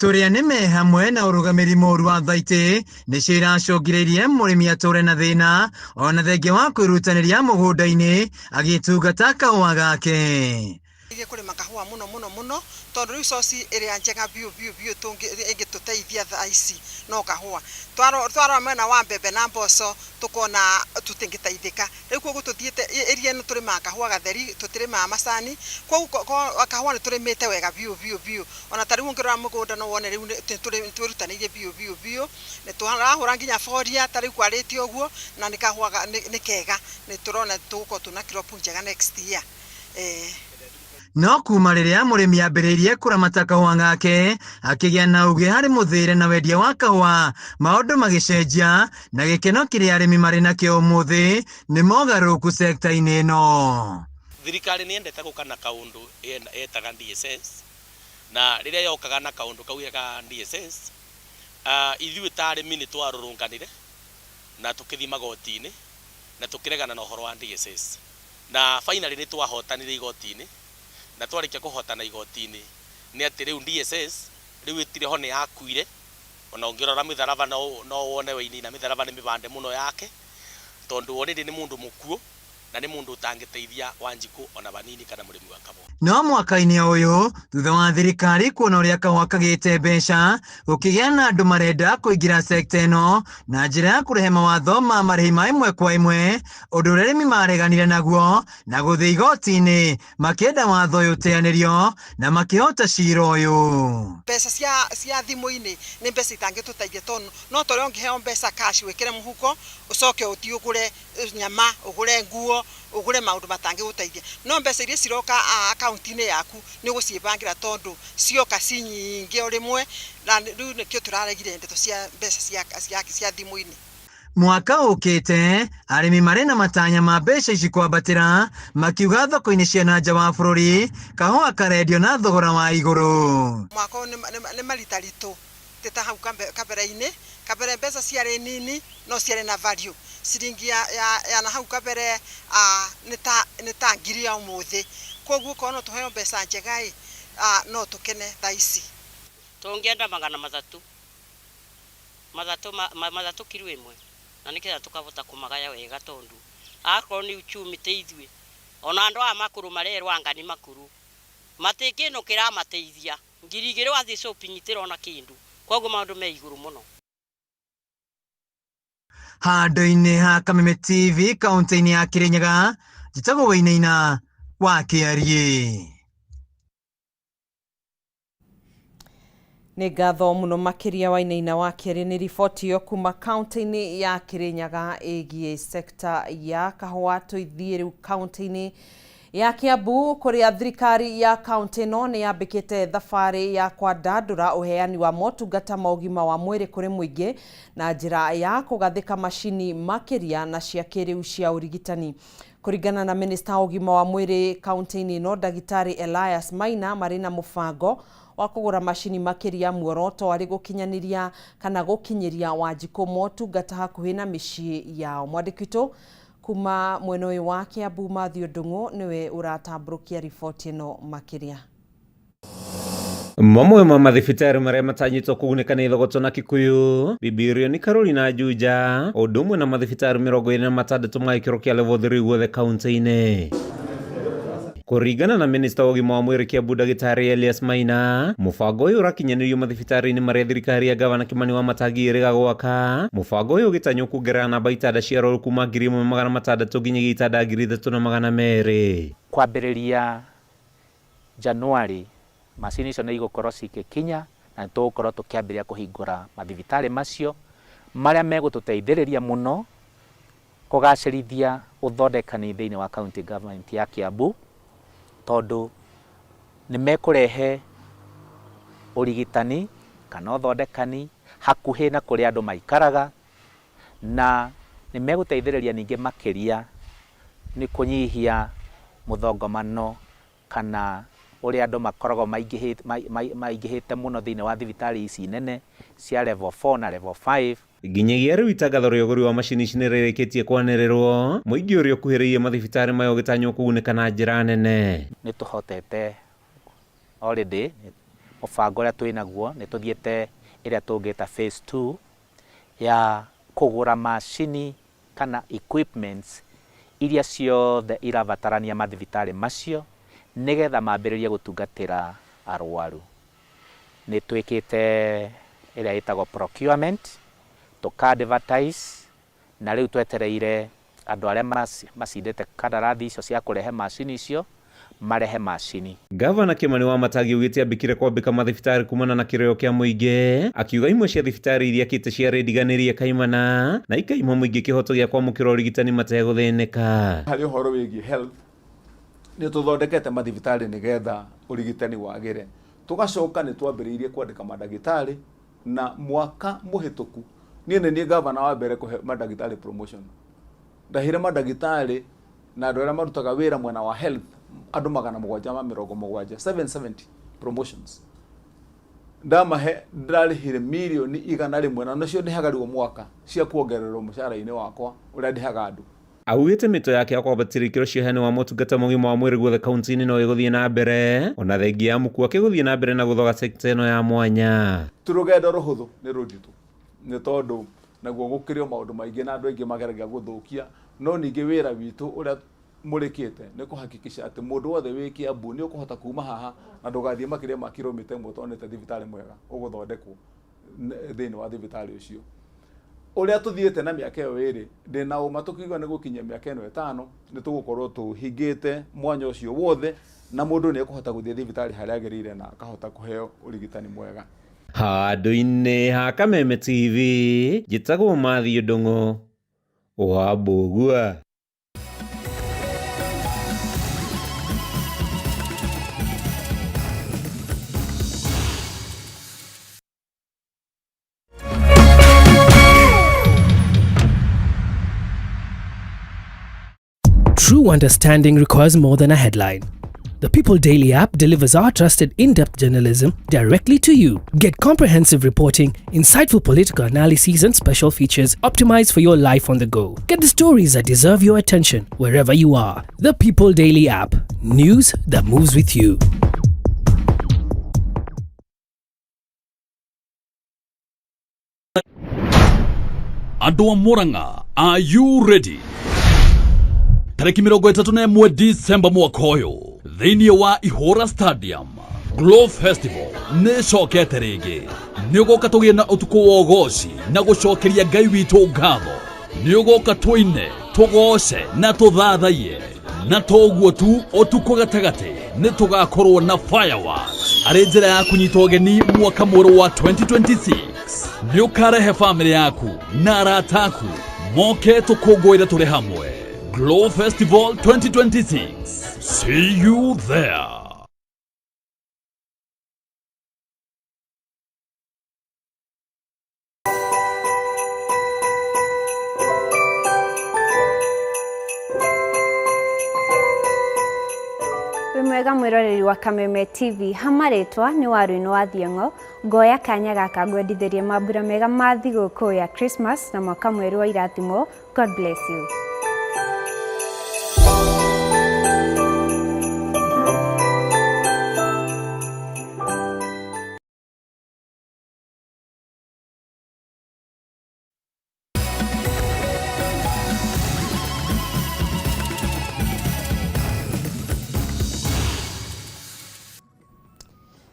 Tũrĩa nĩme hamwe na ũrũgamĩri mũru wa thaitĩ nĩcio iracũngĩrĩirie mũrĩmi atũre na thĩna ona thengia wa kwĩrutanĩria mũgũnda-inĩ agĩtungata kahũa gake. Kũrĩma kahũa mũno mũno mũno, tondũ rĩu source ĩrĩa njega biũ biũ biũ ĩngĩtũteithia thaa ici no kahũa. Twarora mwena wa mbembe na mboco tũkona tũtingĩteithĩka. Rĩu koguo tũthiĩte area ĩno tũrĩmaga kahũa gatheri, tũtirĩmaga macani, koguo kahũa nĩ tũrĩmĩte wega biũ biũ biũ. Ona ta rĩu ũngĩrora mũgũnda no wone rĩu nĩ twĩrutanĩirie biũ biũ biũ, nĩ tũrahũra nginya boria ta rĩu kwarĩte ũguo, na nĩ kahũa nĩ kega, nĩ tũrona tũgũkorwo twĩna crop njega next year. No kuma rĩrĩa mũrĩmi ambĩrĩirie kũramata kahũa gake akĩgĩa na ũgĩ harĩ mũthĩre na wendia wa kahũa, maũndũ magĩcenjia na gĩkeno kĩrĩa arĩmi marĩ nakĩo ũmũthĩ nĩ mogarũrũku sekta-inĩ ĩno. Thirikari nĩ yendete gũka na kaũndũ etaga DSS, na rĩrĩa yokaga na kaũndũ kau ga DSS, ithuĩ ta arĩmi nĩ twarũrũnganire na tũkĩthiĩ magoti-inĩ na tũkĩregana na ũhoro wa DSS, na finally nĩ twahotanire igoti-inĩ. Na twarĩkia kũhotana igoti-inĩ nĩ atĩ rĩu DSS rĩu ĩtirĩ ho, nĩ yakuire. Ona ũngĩrora mĩtharaba no wone Wainaina mĩtharaba nĩ mĩbande mũno yake, tondũ already nĩ mũndũ mũkuũ na nĩ mũndũ ũtangĩteithia Wanjikũ ona vanini kana mũrĩmi wa kahũa. No mwaka-inĩ ũyũ thutha wa thirikari kuona ũrĩa kahũa kagĩte mbeca, gũkĩgĩa na andũ marenda kũingĩra sekta ĩno na njĩra ya kũrehe mawatho ma marĩhi ma ĩmwe kwa ĩmwe, ũndũ ũrĩa arĩmi mareganire naguo na gũthiĩ igoti-inĩ makĩenda watho ũyũ ũteanĩrio na makĩhota cira ũyũ. Mbeca cia thimũ-inĩ nĩ mbeca itangĩtũteithia, tondũ no ta ũrĩa ũngĩheo mbeca cash wĩkĩre mũhuko ũcoke ũthiĩ ũgũre nyama, ũgũre nguo, ũgũre maũndũ matangĩgũteithia. No mbeca iria ciroka akaunti-inĩ yaku nĩ ũgũciĩbangĩra, tondũ cioka ci nyingĩ o rĩmwe, na rĩu nĩkĩo tũraregire ndeto cia mbeca cia thimũ-inĩ. Mwaka ũkĩte arĩmi marĩ na matanya ma mbeca ici kwambatĩra, makiuga thoko-inĩ cia na nja wa bũrũri kahũa karendio na thogora wa igũrũ. Mwaka ũyũ nĩ maritaritũ ti ta hau kabere-inĩ. Kabere mbeca ciarĩ nini no ciarĩ na value. Ciringi ya na hau kabere nĩ ta 1,000 ya ũmũthĩ. Koguo korwo no tũheo mbeca njega ĩ, no tũkene thaa ici. Tũngĩenda 300 mathatũ kiro ĩmwe, na nĩgetha tũkahota kũmagaya wega, tondũ akorwo nĩ uchumi tĩ ithuĩ ona andũ aya makũrũ marerwo anga nĩ makũrũ matĩ kĩndũ kĩramateithia. 2,000 wathiĩ shopping itirona kĩndũ, koguo maũndũ me igũrũ mũno. Handũ-inĩ ha Kameme TV kaunti-inĩ ya Kirinyaga, njĩtagwo Wainaina wa Kĩariĩ. Nĩ ngatho mũno makĩria Wainaina wa Kĩariĩ nĩ riboti ĩyo kuma kaunti-inĩ ya Kirinyaga ĩgiĩ sekta ya kahũa. Tũithiĩ rĩu kaunti-inĩ ya Kiambu, kũrĩa thirikari ya kaunti ĩno nĩ yambĩkĩte thabarĩ ya kwandandũra ũheani wa motungata ma ũgima wa mwĩrĩ kũrĩ mũingĩ na njĩra ya kũgathĩka macini makĩria na cia kĩrĩu cia ũrigitani. Kũringana na minista wa ũgima wa mwĩrĩ kaunti-inĩ ĩno, ndagĩtarĩ Elias Maina, marĩ na mũbango wa kũgũra macini makĩria, muoroto arĩ gũkinyanĩria kana gũkinyĩria Wanjikũ motungata hakuhĩ na mĩciĩ yao. Mwandĩki witũ kuma mwena ũyũ wa Kiambu, Mathew Ndung'u, nĩwe ũratambũrũkia riboti ĩno makĩria. Mamwe ma mathibitarĩ marĩa matanyĩtwo kũgunĩka nĩ Thogoto na Kikuyu, Bibirio, Karuri na Juja, ũndũ ũmwe na mathibitarĩ 26 ma gĩkĩro kĩa level 3 guothe kaunti-inĩ. Kũringana na minista wa ũgima wa mwĩrĩ Kiambu, ndagĩtarĩ Elias Maina, mũbango ũyũ ũrakinyanĩrio mathibitarĩ-inĩ marĩa thirikari ya gavana Kimani Wamatangi ĩrĩga gwaka. Mũbango ũyũ ũgĩtanywo kuongerera namba itanda cia arwaru kuma 1,600 nginyagia itanda 3,200. Kwambĩrĩria Januari macini icio nĩ igũkorwo cigĩkinya, na nĩ tũgũkorwo tũkĩambĩrĩria kũhingũra mathibitarĩ macio marĩa megũtũteithĩrĩria mũno Kũgacĩrithia ũthondekani thĩinĩ wa county government ya Kiambu, tondũ nĩ mekũrehe ũrigitani kana ũthondekani hakuhĩ na kũrĩa andũ maikaraga, na nĩ megũteithĩrĩria ningĩ makĩria nĩ kũnyihia mũthongomano kana ũrĩa andũ makoragwo maingĩhĩte mũno thĩinĩ wa thibitarĩ ici nene cia level 4 na level 5. Nginyagia rĩu itangatho rĩa ũgũri wa macini ici nĩrĩrĩkĩtie kwanĩrĩrwo, mũingĩ ũrĩa ũkuhĩrĩirie mathibitarĩ maya ũgĩtanywo kũgunĩka na njĩra nene. Nĩ tũhotete already mũbango ũrĩa twĩ naguo nĩ tũthiĩte ĩrĩa tũngĩta phase 2 ya kũgũra macini kana equipments iria ciothe irabatarania mathibitarĩ macio nĩgetha mambĩrĩrie gũtungatĩra arwaru. Nĩ twĩkĩte ĩrĩa ĩtagwo procurement, tũka advertise, na rĩu twetereire andũ arĩa macindĩte kandarathi icio cia kũrehe macini icio marehe macini. Ngavana Kimani Wamatangi augĩte ambĩkire kwambĩka mathibitarĩ kumana na kĩrĩro kĩa mũingĩ, akiuga imwe cia thibitarĩ iria akĩte ciarĩ ndiganĩrie kaimana na ikaima mũingĩ kĩhoto gĩa kwamũkĩra ũrigitani mategũthĩnĩka. Harĩ ũhoro wĩgiĩ health, nĩ tũthondekete mathibitarĩ nĩgetha ũrigitani wagĩre. Tũgacoka nĩ twambĩrĩirie kwandĩka mandagĩtarĩ, na mwaka mũhĩtũku niĩ nĩ niĩ gavana wa mbere kũhe mandagĩtarĩ promotion. Ndahire mandagĩtarĩ na andũ arĩa marutaga wĩra mwena wa health andũ 770, 770 promotions. Ndamahe ndĩrarĩhire mirioni 100, na nĩcio ndĩhaga rĩu o mwaka cia kuongererwo mũcara-inĩ wakwa ũrĩa ndĩhaga andũ. Augĩte mĩto yake ya kwambatĩria ikĩro cia ũheani wa motungata ma ũgima wa mwĩrĩ guothe kaunti-inĩ no ĩgũthiĩ na mbere ona thengia ya mũkua gũthiĩ na mbere na gũthoga sekta ĩno ya mwanya. Ti rũgendo rũhũthũ, nĩ rũritũ, nĩ tondũ naguo gũkĩrĩ o maũndũ maingĩ na andũ aingĩ mageragia gũthũkia, no ningĩ wĩra witũ ũrĩa mũrĩkĩte nĩ kũhakikisha atĩ mũndũ wothe wĩ Kiambu nĩ ũkũhota kuma haha na ndũgathiĩ makĩria ma kilomita ĩmwe ũtonete thibitarĩ mwega ũgũthondekwo thĩinĩ wa thibitarĩ ũcio. Ũrĩa tũthiĩte na mĩaka ĩyo ĩrĩ, ndĩna ũma tũkiuga nĩ gũkinyia mĩaka ĩno ĩtano, nĩ tũgũkorwo tũhingĩte mwanya ũcio wothe na mũndũ nĩ ekũhota gũthiĩ thibitarĩ harĩa agĩrĩire na akahota kũheo ũrigitani mwega. Handũ-inĩ ha Kameme TV, njĩtagwo Matthew Ndung'u wa Mbũgua. True understanding requires more than a headline. The People Daily app delivers our trusted in-depth journalism directly to you. Get comprehensive reporting, insightful political analyses and special features optimized for your life on the go. Get the stories that deserve your attention wherever you are. The People Daily app. News that moves with you. Andũ a Murang'a, are you ready? Tarĩki 31 December mwaka ũyũ thĩinĩ wa Ihũra Stadium, Glow Festival nĩ ĩcokete rĩngĩ. Nĩ ũgoka tũgĩe na ũtukũ wa ũgoci na gũcokeria Ngai witũ ngatho. Nĩ ũgoka tũine, tũgoce na tũthathaiye. Na toguo tu, ũtukũ gatagatĩ nĩ tũgakorwo na fireworks arĩ njĩra ya kũnyita ũgeni mwaka mwerũ wa 2026. Nĩ ũkarehe bamĩrĩ yaku na arata aku moke tũkũngũĩre tũrĩ hamwe. Glow Festival 2026. See you there. Wĩ mwega mwĩroreri wa Kameme TV, ha marĩtwa nĩ Waruinũ wa Thiong'o, ngoya kanya gaka ngwendithĩrie mambura mega ma thigũkũ ya Christmas na mwaka mwerũ wa irathimo. God bless you.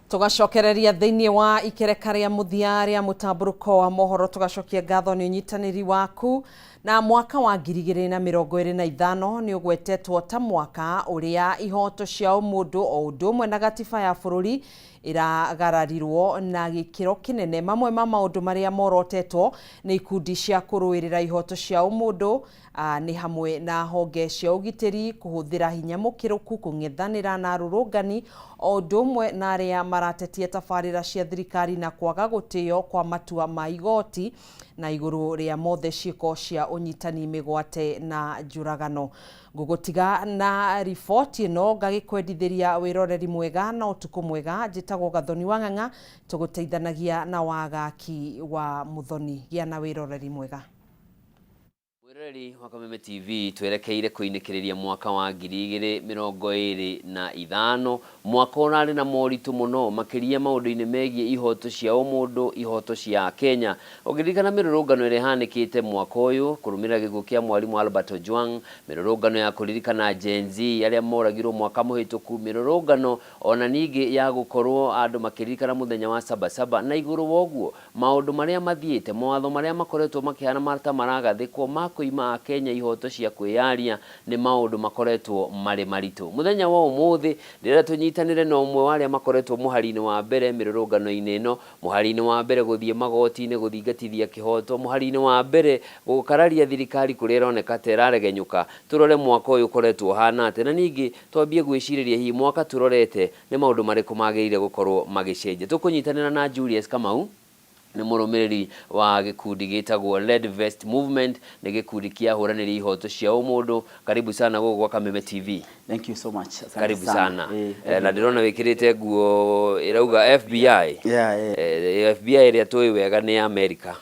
Tugacokereria thĩinĩ wa ikereka rĩa mũthia rĩa mũtambũrũko wa mohoro, tugacokia ngatho nĩ ũnyitanĩri waku Na mwaka wa 2025 nĩ ũgwetetwo ta mwaka ũrĩa ihoto cia ũmũndũ o ũndũ ũmwe na gatiba ya bũrũri ĩragararirwo na gĩkĩro kĩnene. Mamwe ma maũndũ marĩa morotetwo nĩ ikundi cia kũrũĩrĩra ihoto cia ũmũndũ nĩ hamwe na honge cia ũgitĩri kũhũthĩra hinya mũkĩrũku kũng'ethanĩra na arũrũngani o ũndũ ũmwe na arĩa maratetia tabarĩra cia thirikari na kwaga gũtĩo kwa matua ma igoti na igũrũ rĩa mothe ciĩko cia ũnyitani mĩgwate na njũragano. Ngũgũtiga na riboti ĩno ngagĩkwendithĩria wĩroreri mwega na ũtukũ mwega. Njĩtagwo Gathoni wa Ng'ang'a, tũgũteithanagia na Wagaki wa Mũthoni. Gĩa na wĩroreri mwega. Mwĩroreri wa Kameme TV, twerekeire kũinĩkĩrĩria mwaka wa 2025, mwaka ũrarĩ na moritũ mũno makĩria maũndũ-inĩ megiĩ ihoto cia ũmũndũ, ihoto cia Kenya. Ũngĩririkana mĩrũrũngano ĩrĩa ĩhanĩkĩte mwaka ũyũ kũrũmĩrĩra gĩkuũ kĩa mwarimũ Albert Ojwang, mĩrũrũngano ya kũririkana Gen Z arĩa moragirwo mwaka mũhĩtũku, mĩrũrũngano ona ningĩ ya gũkorwo andũ makĩririkana mũthenya wa Sabasaba, na igũrũ wa ũguo maũndũ marĩa mathiĩte, mawatho marĩa makoretwo makĩhana ta maragathĩkwo ma kũima Akenya ihoto cia kwĩyaria nĩ maũndũ makoretwo marĩ maritũ. Mũthenya wa ũmũthĩ ndĩrenda tũnyitanĩre na ũmwe wa arĩa makoretwo mũhari-inĩ wa mbere mĩrũrũngano-inĩ ĩno, mũhari-inĩ wa mbere gũthiĩ magoti-inĩ gũthingatithia kĩhoto, mũhari-inĩ wa mbere gũkararia thirikari kũrĩa ĩroneka ta ĩraregenyũka. Tũrore mwaka ũyũ ũkoretwo ũhana atĩa, na ningĩ twambie gwĩcirĩria hihi mwaka tũrorete nĩ maũndũ marĩkũ magĩrĩire gũkorwo magĩcenjia. Tũkũnyitanĩra na Julius Kamau, nĩ mũrũmĩrĩri wa gĩkundi gĩtagwo Red Vest Movement, nĩ gĩkundi kĩa ahũranĩri ihoto cia ũmũndũ. Karibu sana gũkũ gwa Kameme TV. Thank you so much. Asante Karibu sana. Thank Na you. ndĩrona wĩkĩrĩte nguo ĩrauga FBI. Yeah. FBI ĩrĩa tũĩ wega nĩ ya America.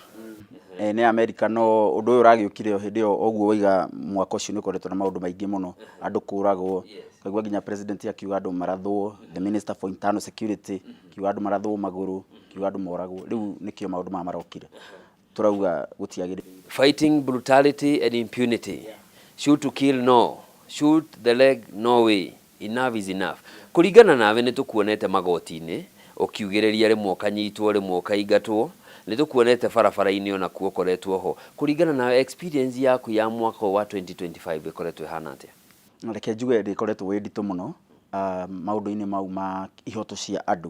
Nĩ America, no ũndũ ũyũ ũragĩũkire o hĩndĩ ĩyo ũguo waiga. Mwaka ũcio nĩ ũkoretwo na maũndũ maingĩ mũno, andũ kũragwo, ũkaigua nginya president akiuga andũ marathwo, the minister for internal security akiuga andũ marathwo magũrũ, akiuga andũ moragwo. Rĩu nĩkĩo maũndũ maya marokire, tũrauga gũtiagĩrĩire. Fighting brutality and impunity. Shoot to kill, no. Shoot the leg, no way. Enough is enough. Kũringana nawe, nĩ tũkuonete magoti-inĩ ũkiugĩrĩria, rĩmwe ũkanyitwo, rĩmwe ũkaingatwo, nĩ tũkuonete barabara-inĩ onakuo ũkoretwo ho. Kũringana nawe, experience yaku ya mwaka ũyũ wa 2025 ĩkoretwo ĩhana atĩa? Reke njuge rĩkoretwo wĩ nditũ mũno, maũndũ-inĩ mau ma ihoto cia andũ.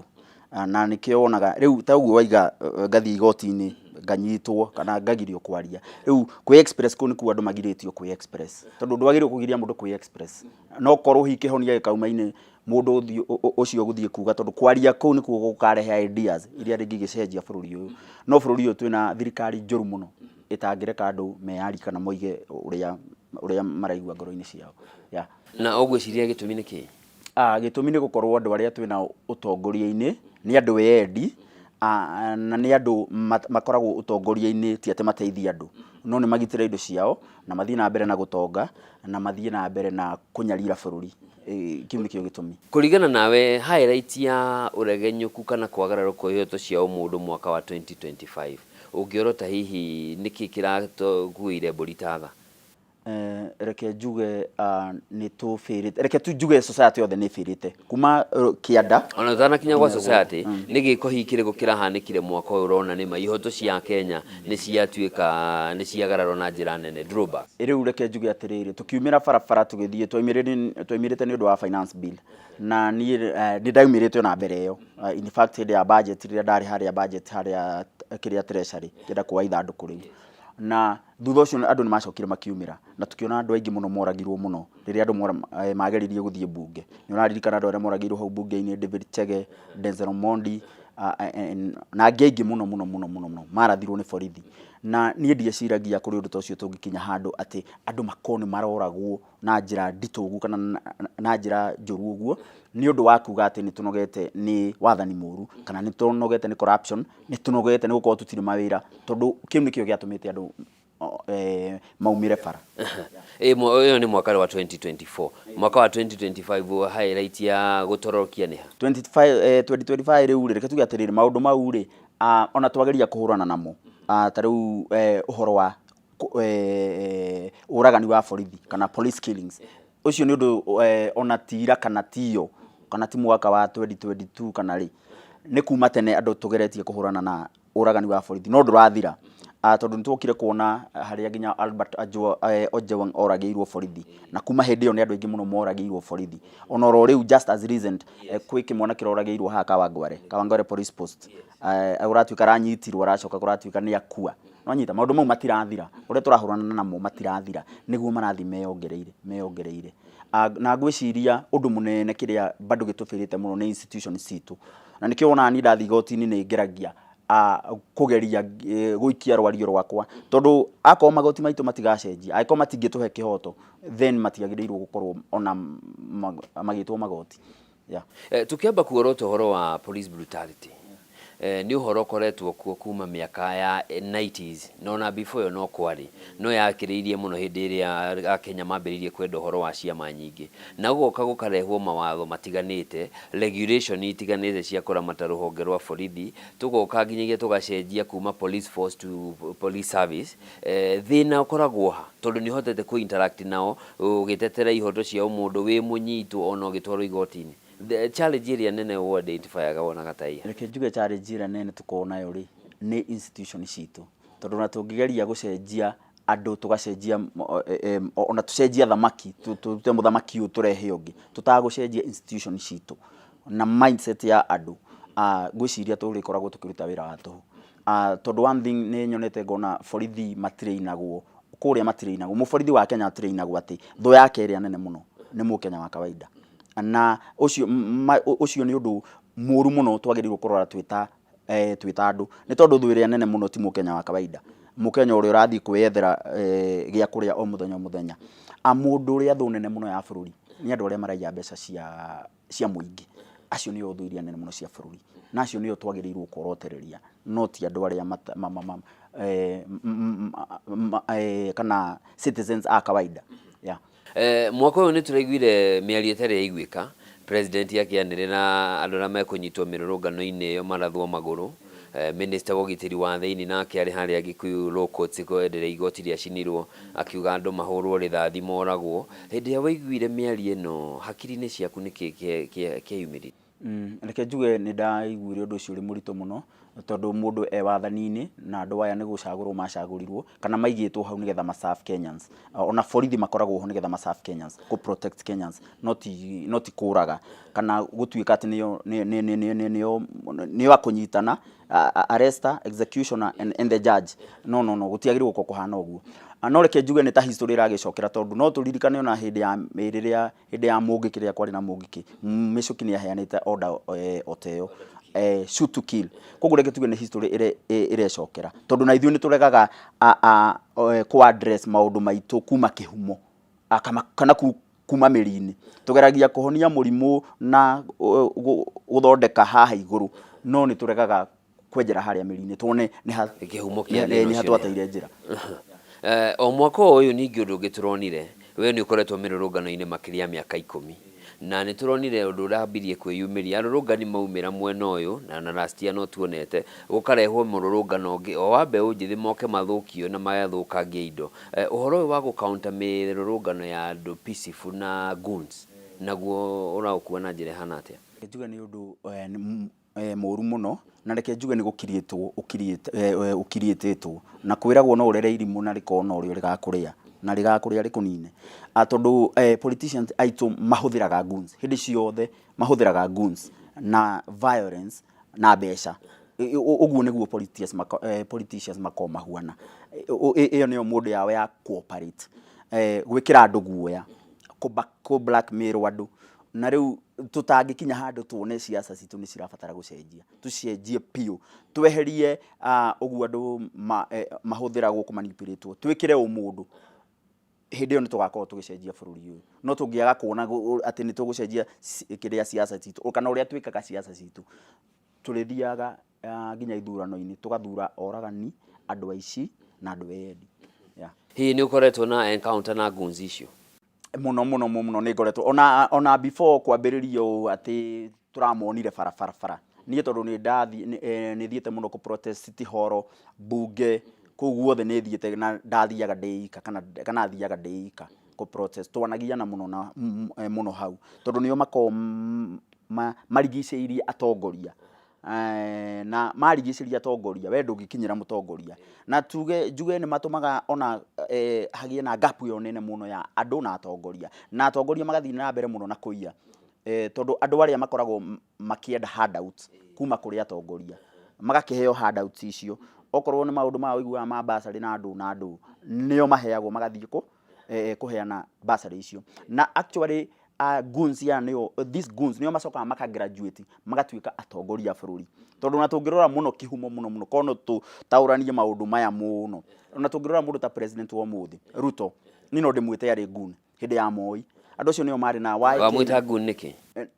Na nĩkĩo wonaga rĩu ta ũguo waiga, ngathiĩ igoti-inĩ nganyitwo kana ngagirio kwaria. Rĩu kwĩ express kũu nĩkuo andũ magirĩtio kwĩ express, tondũ ndwagĩrĩirwo kũgiria mũndũ kwĩ express, no korwo hihi kĩhonia gĩkauma-inĩ mũndũ ũcio gũthiĩ kuga, tondũ kwaria kũu nĩkuo gũkarehe ideas iria rĩngĩ ingĩcenjia bũrũri ũyũ. No bũrũri ũyũ twĩna thirikari njũru mũno ĩtangĩreka andũ meyarie kana moige ũrĩa maraigua ngoro-inĩ ciao, yeah. Na ũgwĩciria gĩtũmi nĩ kĩĩ? Gĩtũmi nĩ gũkorwo andũ arĩa twĩnao ũtongoria-inĩ nĩ andũ eyendi, na nĩ andũ makoragwo ũtongoria-inĩ ti atĩ mateithie andũ, no nĩ magitĩre indo ciao na mathiĩ na mbere na gũtonga na mathiĩ na mbere na kũnyarira bũrũri. Kĩu nĩkĩo gĩtũmi. Kũringana nawe, highlight ya ũregenyũku kana kwagararwo kwa ihoto cia ũmũndũ mwaka wa 2025 ũngĩorota hihi nĩkĩ kĩratũkuĩire mbũri ta tha? Reke njuge nĩ tũbĩrĩte, reke tu njuge society yothe nĩ ĩbĩrĩte kuma kĩanda Ona ũtanakinya gwa nginya rũgongo. society, nĩ gĩko hihi kĩrĩkũ kĩrahanĩkire mwaka ũyũ ũrona nĩma ihoto cia Kenya nĩ ciatuĩka nĩ ciagararwo na njĩra nene, drawback? Rĩu reke njuge atĩrĩrĩ, tũkiumĩra barabara tũgĩthiĩ, twaumĩrĩte nĩ ũndũ wa finance bill, na niĩ nĩ ndaumĩrĩte ona mbere ĩyo. In fact, hĩndĩ ya budget, rĩrĩa ndarĩ harĩa budget, harĩa kĩrĩa treasury, ngĩenda kuoya ithandũkũ rĩu, na thutha ũcio andũ nĩ macokire makiumĩra na tũkĩona andũ aingĩ mũno moragirwo mũno rĩrĩa andũ mageririe gũthiĩ mbunge. Nĩ ũraririkana andũ arĩa moragirwo hau mbunge-inĩ, David Chege, Denzel Omondi, na angĩ aingĩ mũno mũno mũno mũno mũno marathirwo nĩ borithi. Na niĩ ndieciragia kũrĩ ũndũ ta ũcio tũngĩkinya handũ atĩ andũ makorwo nĩ maroragwo na njĩra nditũ ũguo kana na njĩra njũru ũguo nĩ ũndũ wa kuga atĩ nĩ tũnogete nĩ wathani mũru, kana nĩ tũnogete nĩ corruption, nĩ tũnogete nĩ gũkorwo tũtirĩ mawĩra, tondũ kĩu nĩkĩo gĩatũmĩte andũ maumĩre bara. Ĩyo nĩ mwaka wa 2024. Mwaka wa 2025, highlight ya gũtororokia nĩ ha? 25, 2025 rĩu rĩ, reke tuge atĩrĩrĩ, maũndũ mau rĩ, ona twageria kũhũrana namo, ta rĩu ũhoro wa ũragani wa borithi kana police killings, ũcio nĩ ũndũ ona tira kana tiyo kana ti mwaka wa 2022 kana rĩ, nĩ kuma tene andũ tũgeretie kũhũrana na ũragani wa borithi, no ndũrathira. Tondũ nĩ tuokire kuona harĩa nginya Albert Ojwang oragĩirwo borithi, na kuma hĩndĩ ĩyo nĩ andũ aingĩ mũno moragĩirwo borithi. Ona oro rĩu just as recent, kwĩ kĩmwana kĩroragĩirwo haha Kawangware, Kawangware police post. Ũratuĩka aranyitirwo, aracoka kũratuĩka nĩ akua. Nĩwanyita? Maũndũ mau matirathira, ũrĩa tũrahũrana namo matirathira, nĩguo marathiĩ meyongereire meyongereire. Na ngwĩciria ũndũ mũnene kĩrĩa bado gĩtũbĩrĩte mũno nĩ institutions citũ. Na nĩkĩo wonaga niĩ ndathiĩ igoti-inĩ nĩ ngeragia kũgeria gũikia rwario rwakwa, tondũ akorwo magoti maitũ matigacenjia, angĩkorwo matingĩtũhe kĩhoto, then matiagĩrĩirwo gũkorwo ona magĩtwo magoti. Yeah. Tũkĩamba kuorota ũhoro wa police brutality, nĩ ũhoro ũkoretwo kuo kuma mĩaka ya 90s, na ona before ĩyo no kwarĩ, no yakĩrĩirie mũno hĩndĩ ĩrĩa Akenya mambĩrĩirie kwenda ũhoro wa ciama nyingĩ, na gũgoka gũkarehwo mawatho matiganĩte, regulation itiganĩte cia kũramata rũhonge rwa borithi, tũgoka nginyagia tũgacenjia kuma police force to police service. Thĩna ũkoragwo ha? Tondũ nĩ ũhotete kũ interact nao ũgĩtetera ihoto cia ũmũndũ wĩ mũnyitwo ona ũgĩtwarwo igoti-inĩ. The challenge ĩrĩa nene wo identifyaga wonaga ta ĩha? Reke njuge challenge ĩrĩa nene tũkoragwo nayo rĩ, nĩ institution citũ, tondũ ona tũngĩgeria gũcenjia andũ, tũgacenjia, ona tũcenjie athamaki, tũrute mũthamaki ũyũ tũrehe ũngĩ, tũtagũcenjia institution citũ na mindset ya andũ, ngwĩciria tũrĩkoragwo tũkĩruta wĩra wa tũhũ. Tondũ one thing nĩ nyonete ngona borithi matirĩinagwo kũrĩa, matirĩinagwo, mũborithi wa Kenya atirĩinagwo atĩ thũ yake ĩrĩa nene mũno nĩ mũkenya wa kawaida, na ũcio ũcio nĩ ũndũ mũru mũno twagĩrĩirwo kũrora twĩ ta andũ, nĩ tondũ thũ ĩrĩa nene mũno ti mũkenya wa kawaida, mũkenya ũrĩa ũrathiĩ kwĩyethera gĩa kũrĩa o mũthenya o mũthenya. Mũndũ ũrĩa thũ nene mũno ya bũrũri nĩ andũ arĩa maraiya mbeca cia mũingĩ, acio nĩo thũ iria nene mũno cia bũrũri, na acio nĩo twagĩrĩirwo kuorotereria, no ti andũ arĩa kana citizens a kawaida, yeah. Mwaka ũyũ nĩ tũraiguire mĩario ĩtarĩ yaiguĩka, president akĩanĩrĩra andũ arĩa mekũnyitwo mĩrũrũngano-inĩ ĩyo marathwo magũrũ. Minister wa ũgitĩri wa thĩinĩ nake arĩ harĩa Gĩkuyu Law Courts hĩndĩ ĩrĩa igoti rĩacinirwo akiuga andũ mahũrwo rĩthathi moragwo. Hĩndĩ ĩrĩa waiguire mĩario ĩno, hakiri-inĩ ciaku nĩkĩ kĩeyumĩririe? Reke njuge nĩ ndaiguire ũndũ ũcio ũrĩ mũritũ mũno, tondũ mũndũ e wathani-inĩ na andũ aya nĩ gũcagũrwo macagũrirwo kana maigĩtwo hau nĩgetha ma serve Kenyans. Ona borithi makoragwo ho nĩgetha ma serve Kenyans, kũ protect Kenyans, no ti kũraga kana gũtuĩka atĩ nĩo akũnyitana, arrester, executioner and the judge. No, no, no, gũtiagĩrĩirwo gũkorwo kũhana ũguo. No reke njuge nĩ ta history ĩragĩcokera, tondũ no tũririkane ona hĩndĩ ya rĩrĩa hĩndĩ ya Mũngĩkĩ, rĩrĩa kwarĩ na Mũngĩkĩ, Mĩcũki nĩ aheanĩte order o ta ĩyo, shoot to kill. Koguo reke tuge nĩ history ĩrecokera, tondũ na ithuĩ nĩ tũregaga kũ address maũndũ maitũ kuma kĩhumo kana kuma mĩri-inĩ. Tũgeragia kũhonia mũrimũ na gũthondeka haha igũrũ, no nĩ tũregaga kwenjera harĩa mĩri-inĩ tuone nĩ ha kĩhumo kĩa nĩ thĩna ha ũcio. Twateire njĩra. O mwaka ũyũ ningĩ ũndũ ũngĩ tũronire, we nĩ ũkoretwo mĩrũrũngano-inĩ makĩria ya mĩaka 10, na nĩ tũronire ũndũ ũrambirie kwĩyumĩria, arũrũngani maumĩra mwena ũyũ na last year no tuonete gũkarehwo mũrũrũngano ũngĩ o wa mbeũ njĩthĩ moke mathũkio na mathũkangie indo. Ũhoro ũyũ wa gũ-counter mĩrũrũngano ya andũ peaceful na goons, naguo ũraũkua na njĩra ĩhana atĩa? Reke njuge nĩ ũndũ mũru mũno, na reke njuge nĩ gũkiriĩtwo ũkiriĩtĩtwo, na kwĩragwo no ũrere irimũ na rĩkorwo no rĩo rĩgakũrĩa na rĩgakũrĩa rĩkũnine. Tondũ politicians aitũ mahũthĩraga goons hĩndĩ ciothe, mahũthĩraga goons na violence na mbeca. Ũguo nĩguo politicians makoragwo mahuana. Ĩyo nĩyo mũndũ yao ya cooperate, gwĩkĩra andũ guoya, kũ blackmail andũ. Na rĩu tũtangĩkinya handũ tuone ciaca citũ nĩ cirabatara gũcenjia, tũcenjie biũ, tweherie ũguo andũ mahũthĩragwo kũ-manipulate-wo, twĩkĩre ũmũndũ, hĩndĩ ĩyo nĩ tũgakorwo tũgĩcenjia bũrũri ũyũ. No tũngĩaga kuona atĩ nĩ tũgũcenjia kĩrĩa ciaca citũ kana ũrĩa twĩkaga ciaca citũ, tũrĩthiaga nginya ithurano-inĩ tũgathura oragani, andũ aici na andũ eyendi. Yeah. Hihi nĩ ũkoretwo na encounter na goons icio? Mũno mũno mũno, nĩ ngoretwo ona before kwambĩrĩria ũũ atĩ tũramonire barabara bara. Niĩ tondũ nĩ ndathi nĩ thiĩte mũno kũ protest City Hall, bunge, kũu guothe nĩ thiĩte, na ndathiaga ndĩ ika kana thiaga ndĩ ika kũ protest. Twanagiana mũno na mũno hau, tondũ nĩo makoragwo marigicĩirie atongoria. Na marigicĩria atongoria, we ndũngĩkinyĩra mũtongoria. Na tuge njuge nĩ matũmaga ona hagĩe na gap ĩyo nene mũno ya andũ na atongoria. Na atongoria magathiĩ na mbere mũno na kũiya. Tondũ andũ arĩa makoragwo makĩenda handouts kuma kũrĩ atongoria, magakĩheo handouts icio. Okorwo nĩ maũndũ maya ũiguaga ma bursary na ndũ na ndũ, nĩo maheagwo magathiĩ kũ kũheana bursary icio. Na actually goons aya nĩo, these goons nĩo macokaga maka graduate magatuĩka atongoria a bũrũri. Tondũ ona tũngĩrora mũno kĩhumo mũno mũno, korwo no tũtaũranie maũndũ maya mũno, ona tũngĩrora mũndũ ta president wa ũmũthĩ Ruto, niĩ no ndĩmwĩte arĩ goon hĩndĩ ya Moi. Andũ acio nĩo marĩ na why Wamwĩta goon nĩkĩ?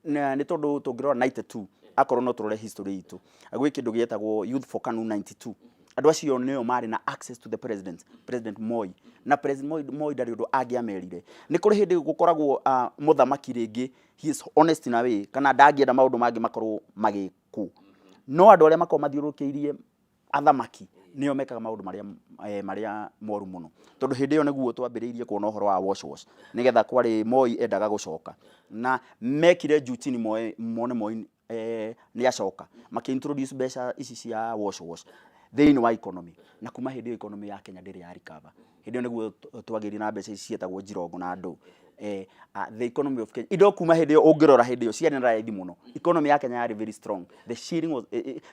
Nĩ tondũ tũngĩrora 92, akorwo no tũrore history itũ, gwĩ kĩndũ gĩetagwo Youth for KANU 92. Andũ acio nĩo marĩ na access to the president, President Moi. Na President Moi, Moi ndarĩ ũndũ angĩamerire. Nĩ kũrĩ hĩndĩ gũkoragwo mũthamaki rĩngĩ, he is honest in a way, kana ndangĩenda maũndũ mangĩ makorwo magĩkwo. No andũ arĩa makoragwo mathiũrũrũkĩirie athamaki nĩo mekaga maũndũ marĩa marĩa moru mũno. Tondũ hĩndĩ ĩyo nĩguo twambĩrĩirie kuona ũhoro wa wash wash, nĩgetha kwarĩ Moi endaga gũcoka. Na mekire juu chini mone Moi nĩ acoka. Makĩ introduce mbeca ici cia wash wash thĩinĩ wa economy. Na kuma hĩndĩ ĩyo economy ya Kenya ndĩrĩ ya recover. Hĩndĩ ĩyo nĩguo twagĩire na mbeca ici cietagwo njirongo na ndũ. The economy of Kenya, indo kuma hĩndĩ ĩyo ũngĩrora hĩndĩ ĩyo ciarĩ na raithi mũno. Economy ya Kenya yarĩ very strong. The shilling was,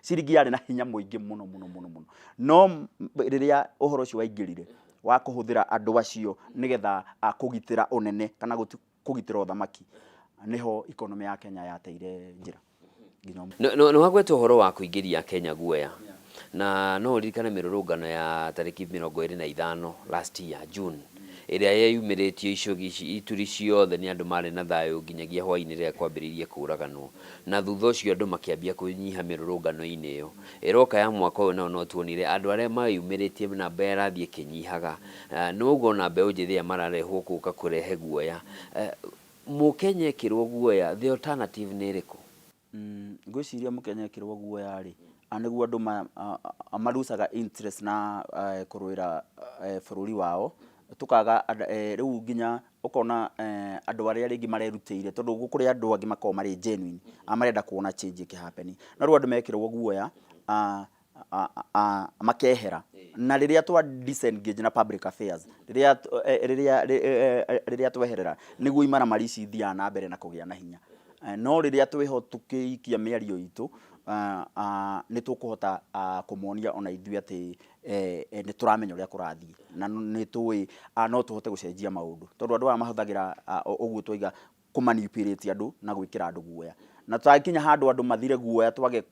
ciringi yarĩ na hinya mũingĩ mũno mũno mũno mũno. No rĩrĩa ũhoro ũcio waingĩrire wa kũhũthĩra andũ acio nĩgetha kũgitĩra ũnene kana kũgitĩra ũthamaki, nĩho economy ya Kenya yateire njĩra. Nĩ wagweta ũhoro wa kũingĩria Kenya guoya, na no ũririkane mĩrũrũngano ya tarĩki 25 last year June, ĩrĩa yeyumĩrĩtio icũgi ituri ciothe nĩ andũ marĩ na thayũ nginyagia hwaĩ-inĩ rĩrĩa kwambĩrĩirie kũraganwo, na thutha ũcio andũ makĩambia kũnyiha mĩrũrũngano-inĩ ĩyo. Ĩroka ya mwaka ũyũ nayo no tuonire andũ arĩa meyumĩrĩtie namba ĩrathiĩ ĩkĩnyihaga. Nĩ waũga ona mbeũ njĩthĩ aya mararehwo gũka kũrehe guoya. Mũkenya ekĩrwo guoya, the alternative nĩ ĩrĩkũ? Ngwĩciria mũkenya ekĩrwo guoya rĩ, nĩguo andũ malucaga interest na kũrũĩra bũrũri wao, tũkaga rĩu nginya ũkona andũ arĩa rĩngĩ marerutĩire, tondũ kũrĩ andũ angĩ makoragwo marĩ genuine, marenda kuona change ĩkĩ happen. No rĩu andũ mekĩrwo guoya makehera. Na rĩrĩa twa disengage na public affairs, rĩrĩa rĩrĩa rĩrĩa tweherera, nĩguo imaramari ici ithiaga na mbere na kũgĩa na hinya. No rĩrĩa twĩho tũkĩikia mĩario itũ, nĩ tũkũhota kũmonia ona ithuĩ atĩ nĩ tũramenya ũrĩa kũrathiĩ, na nĩ tũĩ no tũhote gũcenjia maũndũ. Tondũ andũ aya mahũthagĩra ũguo twaiga kũ manipulate andũ na gwĩkĩra andũ guoya. Na tũtangĩkinya handũ andũ mathire guoya twage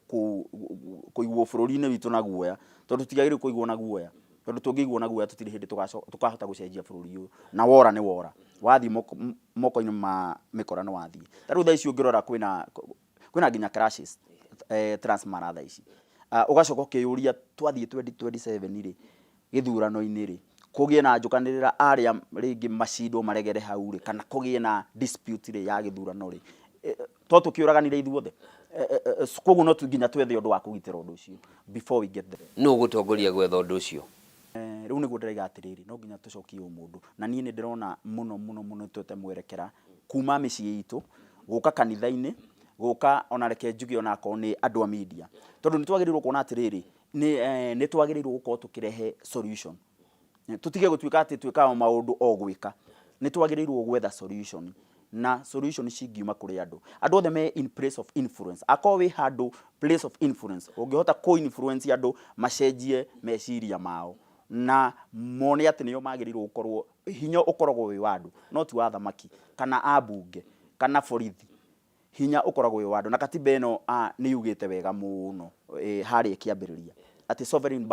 kũigwo bũrũri-inĩ witũ na guoya, tondũ tũtiagĩrĩirwo kũigwo na guoya. Tondũ tũngĩigwo na guoya tũtirĩ hĩndĩ tũkahota gũcenjia bũrũri ũyũ. Na wora nĩ wora. Wathiĩ moko-inĩ ma mĩkora nĩ wathiĩ. Ta rĩu thaa ici ũngĩrora kwĩna nginya clashes Transmara thaa ici. Ũgacoka ũkeyũria twathiĩ 2027 rĩ, gĩthurano-inĩ rĩ, kũgĩe na njũkanĩrĩra arĩa rĩngĩ macindwo maregere hau rĩ, kana kũgĩe na dispute rĩ ya gĩthurano rĩ, to tũkĩũraganire ithuothe. Koguo no nginya twethe ũndũ wa kũgitĩra ũndũ ũcio before we get there. Nũ ũgũtongoria gwetha ũndũ ũcio? Rĩu nĩguo ndĩraiga atĩrĩrĩ, no nginya tũcokie ũmũndũ. Na niĩ nĩ ndĩrona mũno mũno mũno twete mwerekera kuma mĩciĩ itũ, gũka kanitha-inĩ, gũka ona reke njuge ona akorwo nĩ andũ a media. Tondũ nĩ twagĩrĩirwo kuona atĩrĩrĩ, nĩ twagĩrĩirwo gũkorwo tũkĩrehe solution. Tũtige gũtuĩka atĩ twĩkaga maũndũ o gwĩka. Nĩ twagĩrĩirwo gwetha solution. Na solution cingiuma kũrĩ andũ. Andũ othe me in place of influence. Akorwo wĩ handũ place of influence, ũngĩhota kũ influence andũ macenjie meciria mao na mone atĩ nĩo magĩrĩirwo gũkorwo, hinya ũkoragwo wĩ wa andũ, no ti wa athamaki kana ambunge kana borithi. Hinya ũkoragwo wĩ wa andũ. Na katiba ĩno nĩ yugĩte wega mũno harĩa ĩkĩambĩrĩria atĩ sovereign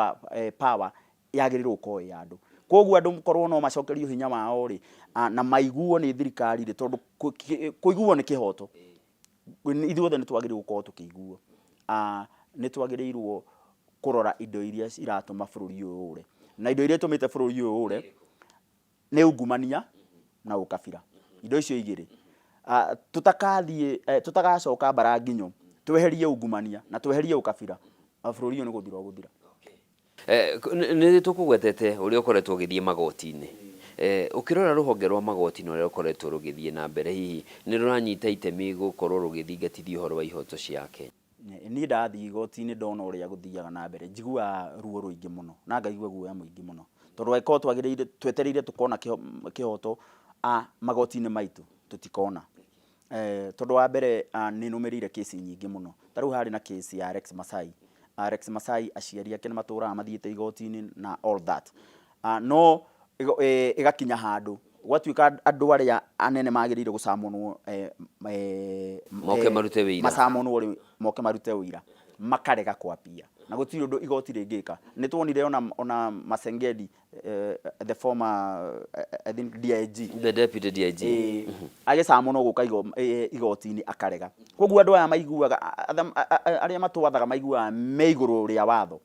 power yagĩrĩirwo gũkorwo ĩ ya andũ. Koguo andũ korwo no macokerio hinya wao rĩ, na maiguo nĩ thirikari rĩ, tondũ kũiguo nĩ kĩhoto. Ithuothe nĩ twagĩrĩirwo gũkorwo tũkĩiguo. Nĩ twagĩrĩirwo kũrora indo iria iratũma bũrũri ũyũ ũre. Na indo iria itũmĩte bũrũri ũyũ ũre nĩ ungumania na ũkabira. Indo icio igĩrĩ. Tũtakathiĩ, tũtagacoka mbara nginyo, tweherie ungumania na tweherie ũkabira, bũrũri ũyũ nĩ gũthira ũgũthira. Nĩ tũkũgwetete ũrĩa ũkoretwo ũgĩthiĩ magoti-inĩ. Ũkĩrora rũhonge rwa magoti na ũrĩa rũkoretwo rũgĩthiĩ na mbere, hihi nĩ rũranyita itemi gũkorwo rũgĩthingatithia ũhoro wa ihoto cia Akenya? Niĩ ndathiĩ igoti-inĩ ndona ũrĩa gũthiaga na mbere njiguaga ruo rũingĩ mũno na ngaigua guoya mũingĩ mũno, tondũ angĩkorwo twagĩrĩire twetereire tũkona kĩhoto magoti-inĩ maitũ tũtikona. Tondũ wa mbere nĩ nũmĩrĩire kĩci nyingĩ mũno, ta rĩu harĩ na kĩci ya Alex Masai. Alex Masai aciari ake nĩ matũraga mathiĩte igoti-inĩ na all that, no ĩgakinya handũ gwatuĩka andũ arĩa anene magĩrĩire gũcamonwo moke marute wĩira. Macamonwo rĩ, moke marute ũira, makarega kwapia na gũtirĩ ũndũ igoti rĩngĩka. Nĩ tuonire ona Masengedi, the former I think DIG, the deputy DIG, agĩcamonwo gũka igoti-inĩ akarega. Koguo andũ aya maiguaga arĩa matwathaga maiguaga me igũrũ rĩa watho,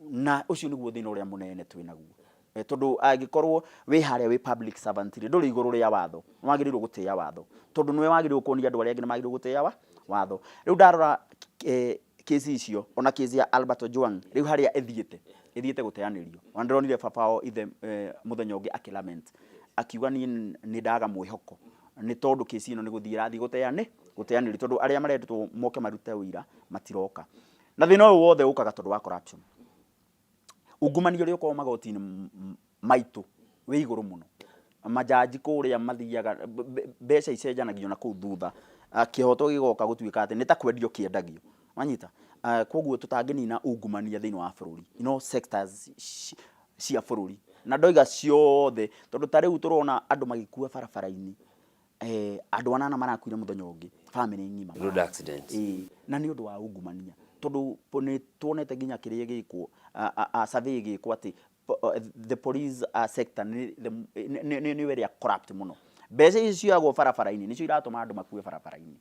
na ũcio nĩguo thĩna ũrĩa mũnene twĩ naguo. Tondũ angĩkorwo wĩ harĩa wĩ public servant rĩ, ndũrĩ igũrũ rĩa watho, nĩ wagĩrĩirwo gũtĩa watho, tondũ nĩwe wagĩrĩirwo kuonia andũ arĩa angĩ nĩ magĩrĩirwo gũtĩa watho. Rĩu ndarora kesi icio, ona kesi ya Albert Ojwang rĩu harĩa ĩthiĩte gũteanĩrio, ona ndĩronire baba wao ithe mũthenya ũngĩ akĩlament akiuga niĩ nĩ ndaga mwĩhoko nĩ tondũ kesi ĩno nĩ gũthiĩ ĩrathiĩ gũteanĩrio, tondũ arĩa marendetwo moke marute ũira matiroka. Na thĩna ũyũ wothe ũkaga tondũ wa corruption. Ungumania ũrĩa ũkoragwo magoti-inĩ maitũ wĩ igũrũ mũno. Majaji kũrĩa mathiaga, mbeca icenjanagio na kũu thutha, kĩhoto gĩgoka gũtuĩka atĩ nĩ ta kwendio kĩendagio, wanyita? Koguo tũtangĩnina ungumania thĩinĩ wa bũrũri, no sectors cia bũrũri, na ndoiga ciothe, tondũ ta rĩu tũrona andũ magĩkua barabara-inĩ, andũ anana marakuire mũthenya ũngĩ, family ng'ima. Road accidents. Na nĩ ũndũ wa ungumania, tondũ nĩ tuonete nginya kĩrĩa gĩkwo, survey ĩgĩkwo atĩ the police sector nĩ ĩrĩa corrupt mũno. Mbeca ici cioyagwo barabara-inĩ nĩcio iratũma andũ makue barabara-inĩ,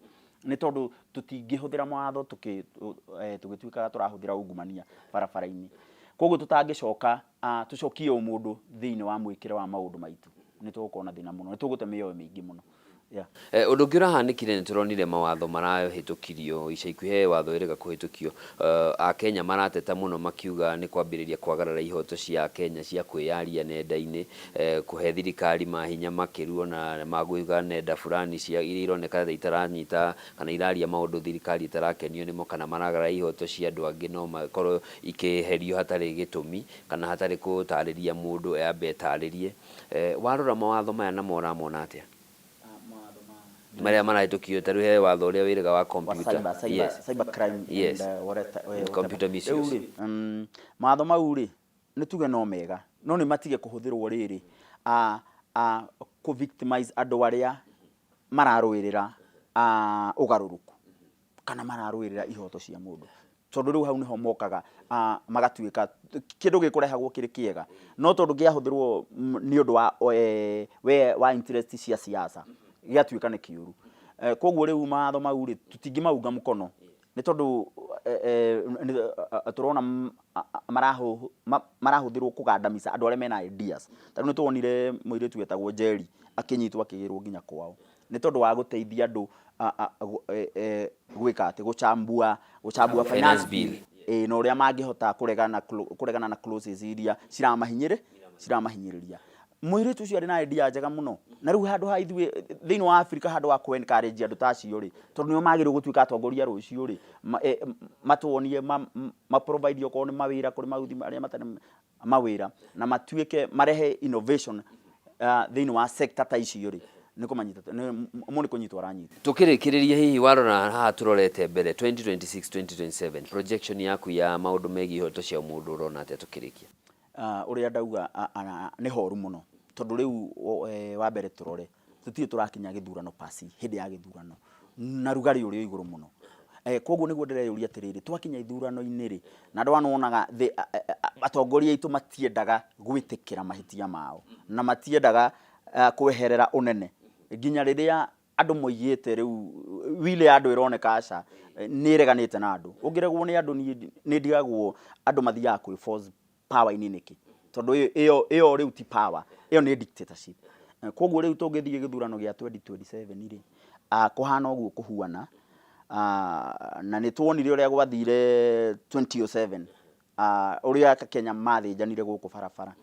nĩ tondũ tũtingĩhũthĩra mawatho tũgĩtuĩkaga tũrahũthĩra ungumania barabara-inĩ. Koguo tũtangĩcoka tũcokie ũmũndũ thĩinĩ wa mwĩkĩre wa maũndũ maitũ, nĩ tũgũkorwo na thĩna mũno, nĩ tũgũte mĩoyo mĩingĩ mũno. Yeah. Ũndũ ũngĩ ũrahanĩkire nĩ tũronire mawatho marahĩtũkirio ica ikuhĩ, he watho wĩrĩga kũhĩtũkio, Akenya marateta mũno makiuga nĩ kwambĩrĩria kwagarara ihoto cia Akenya cia kwĩyaria nenda-inĩ, kũhe thirikari mahinya makĩru ona ma gwĩka nenda fulani cia iria ironeka ta itaranyita kana iraria maũndũ thirikari ĩtarakenio nĩmo, kana maragarara ihoto cia andũ angĩ no makorwo ikĩeherio hatarĩ gĩtũmi kana hatarĩ gũtarĩria mũndũ ambe etarĩrie. Warora mawatho maya namo ũramona atĩa? Marĩa marahĩtũkio, ta rĩu he watho ũrĩa wĩrĩga wa computer. Cyber, cyber crime and whatever. Computer misuse. Rĩu rĩ, mawatho mau rĩ, nĩ tuge no mega, no nĩ matige kũhũthĩrwo rĩrĩ kũ victimize andũ arĩa mararũĩrĩra ũgarũrũku kana mararũĩrĩra ihoto cia mũndũ, tondũ rĩu hau nĩho mokaga magatuĩka kĩndũ gĩkũrehagwo kĩrĩ kĩega, no tondũ kĩahũthĩrwo nĩ ũndũ wa we wa interest cia siasa gĩgatuĩka nĩ kĩũru. Koguo rĩu mawatho mau rĩ, tũtingĩmaunga mũkono, nĩ tondũ tũrona marahũthĩrwo kũgandamiza andũ arĩa mena ideas. Ta rĩu nĩ tuonire mũirĩtu wetagwo Njeri akĩnyitwo akĩgĩrwo nginya kwao nĩ tondũ wa gũteithia andũ gwĩka atĩ gũchambua finance bill na ũrĩa mangĩhota kũregana na clauses iria ciramahinyĩrĩria. Mũirĩtu ũcio arĩ na idea njega mũno, na rĩu handũ ha ithuĩ thĩinĩ wa Afrika, handũ ha kũ encourage andũ ta acio rĩ, tondũ nĩo magĩrĩirwo gũtuĩka atongoria rũciũ rĩ, matuonie ma provide okorwo nĩ mawĩra kũrĩ mauthi arĩa matarĩ mawĩra, na matuĩke marehe innovation thĩinĩ wa sector ta icio rĩ, nĩ kũmanyita nĩ kũnyitwo aranyita. Tukĩrĩkĩrĩria, hihi warora haha tũrorete mbere 2026 2027, projection yaku ya maũndũ megiĩ ihoto cia mũndũ ũrona atĩa tukĩrĩkia? Ũrĩa ndauga, nĩ horu mũno, tondũ rĩu wa mbere tũrore tũtirĩ tũrakinya gĩthurano pasi hĩndĩ ya gĩthurano na rugarĩ ũrĩ igũrũ mũno. Koguo nĩguo ndĩreyũria atĩrĩrĩ, twakinya ithurano-inĩ rĩ, na andũ aya nĩwonaga atongoria aitũ matiendaga gwĩtĩkĩra mahĩtia mao na matiendaga kweherera ũnene nginya rĩrĩa andũ moigĩte rĩu will ya andũ ĩroneka aca nĩ ĩreganĩte na andũ. Ũngĩregwo nĩ andũ, niĩ nĩ ndigagwo andũ mathiaga kwĩ force power-inĩ nĩkĩ, tondũ ĩyo rĩu ti power, ĩyo nĩ dictatorship. Koguo rĩu tũngĩthiĩ gĩthurano gĩa 2027 rĩ, kũhana ũguo kũhuana, na nĩ tuonire ũrĩa gwathire 2007, ũrĩa Kenya mathĩnjanire gũkũ barabara,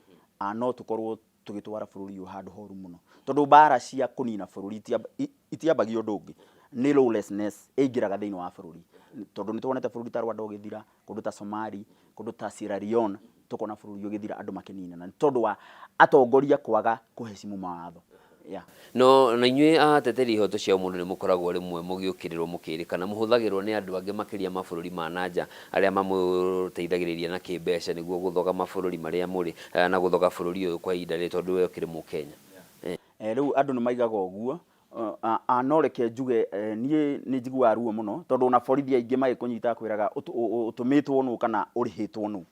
no tũkorwo tũgĩtwara bũrũri ũyũ handũ horu mũno, tondũ mbara cia kũnina bũrũri itiambagia ũndũ ũngĩ. Nĩ lawlessness ĩingĩraga thĩinĩ wa bũrũri, tondũ nĩ tuonete bũrũri ta Rwanda ũgĩthira, kũndũ ta Somali, kũndũ ta Sierra Leone, tũkona bũrũri ũgĩthira, andũ makĩninana nĩ tondũ wa atongoria kwaga kũhecimu mawatho, yeah. No na inyuĩ ateteri ihoto cia ũmũndũ nĩ mũkoragwo rĩmwe mũgĩũkĩrĩrwo, mũkĩrĩkana mũhũthagĩrwo nĩ andũ angĩ makĩria mabũrũri ma nanja arĩa mamũteithagĩrĩria na kĩmbeca nĩguo gũthoga mabũrũri marĩa mũrĩ na gũthoga bũrũri ũyũ kwa ihinda rĩrĩ, tondũ we ũkĩrĩ Mũkenya. Rĩu andũ nĩ maigaga ũguo. No reke njuge, niĩ nĩ njiguaga ruo mũno, tondũ ona borithi aingĩ magĩkũnyita akwĩraga ũtũmĩtwo nũ kana ũrĩhĩtwo nũ.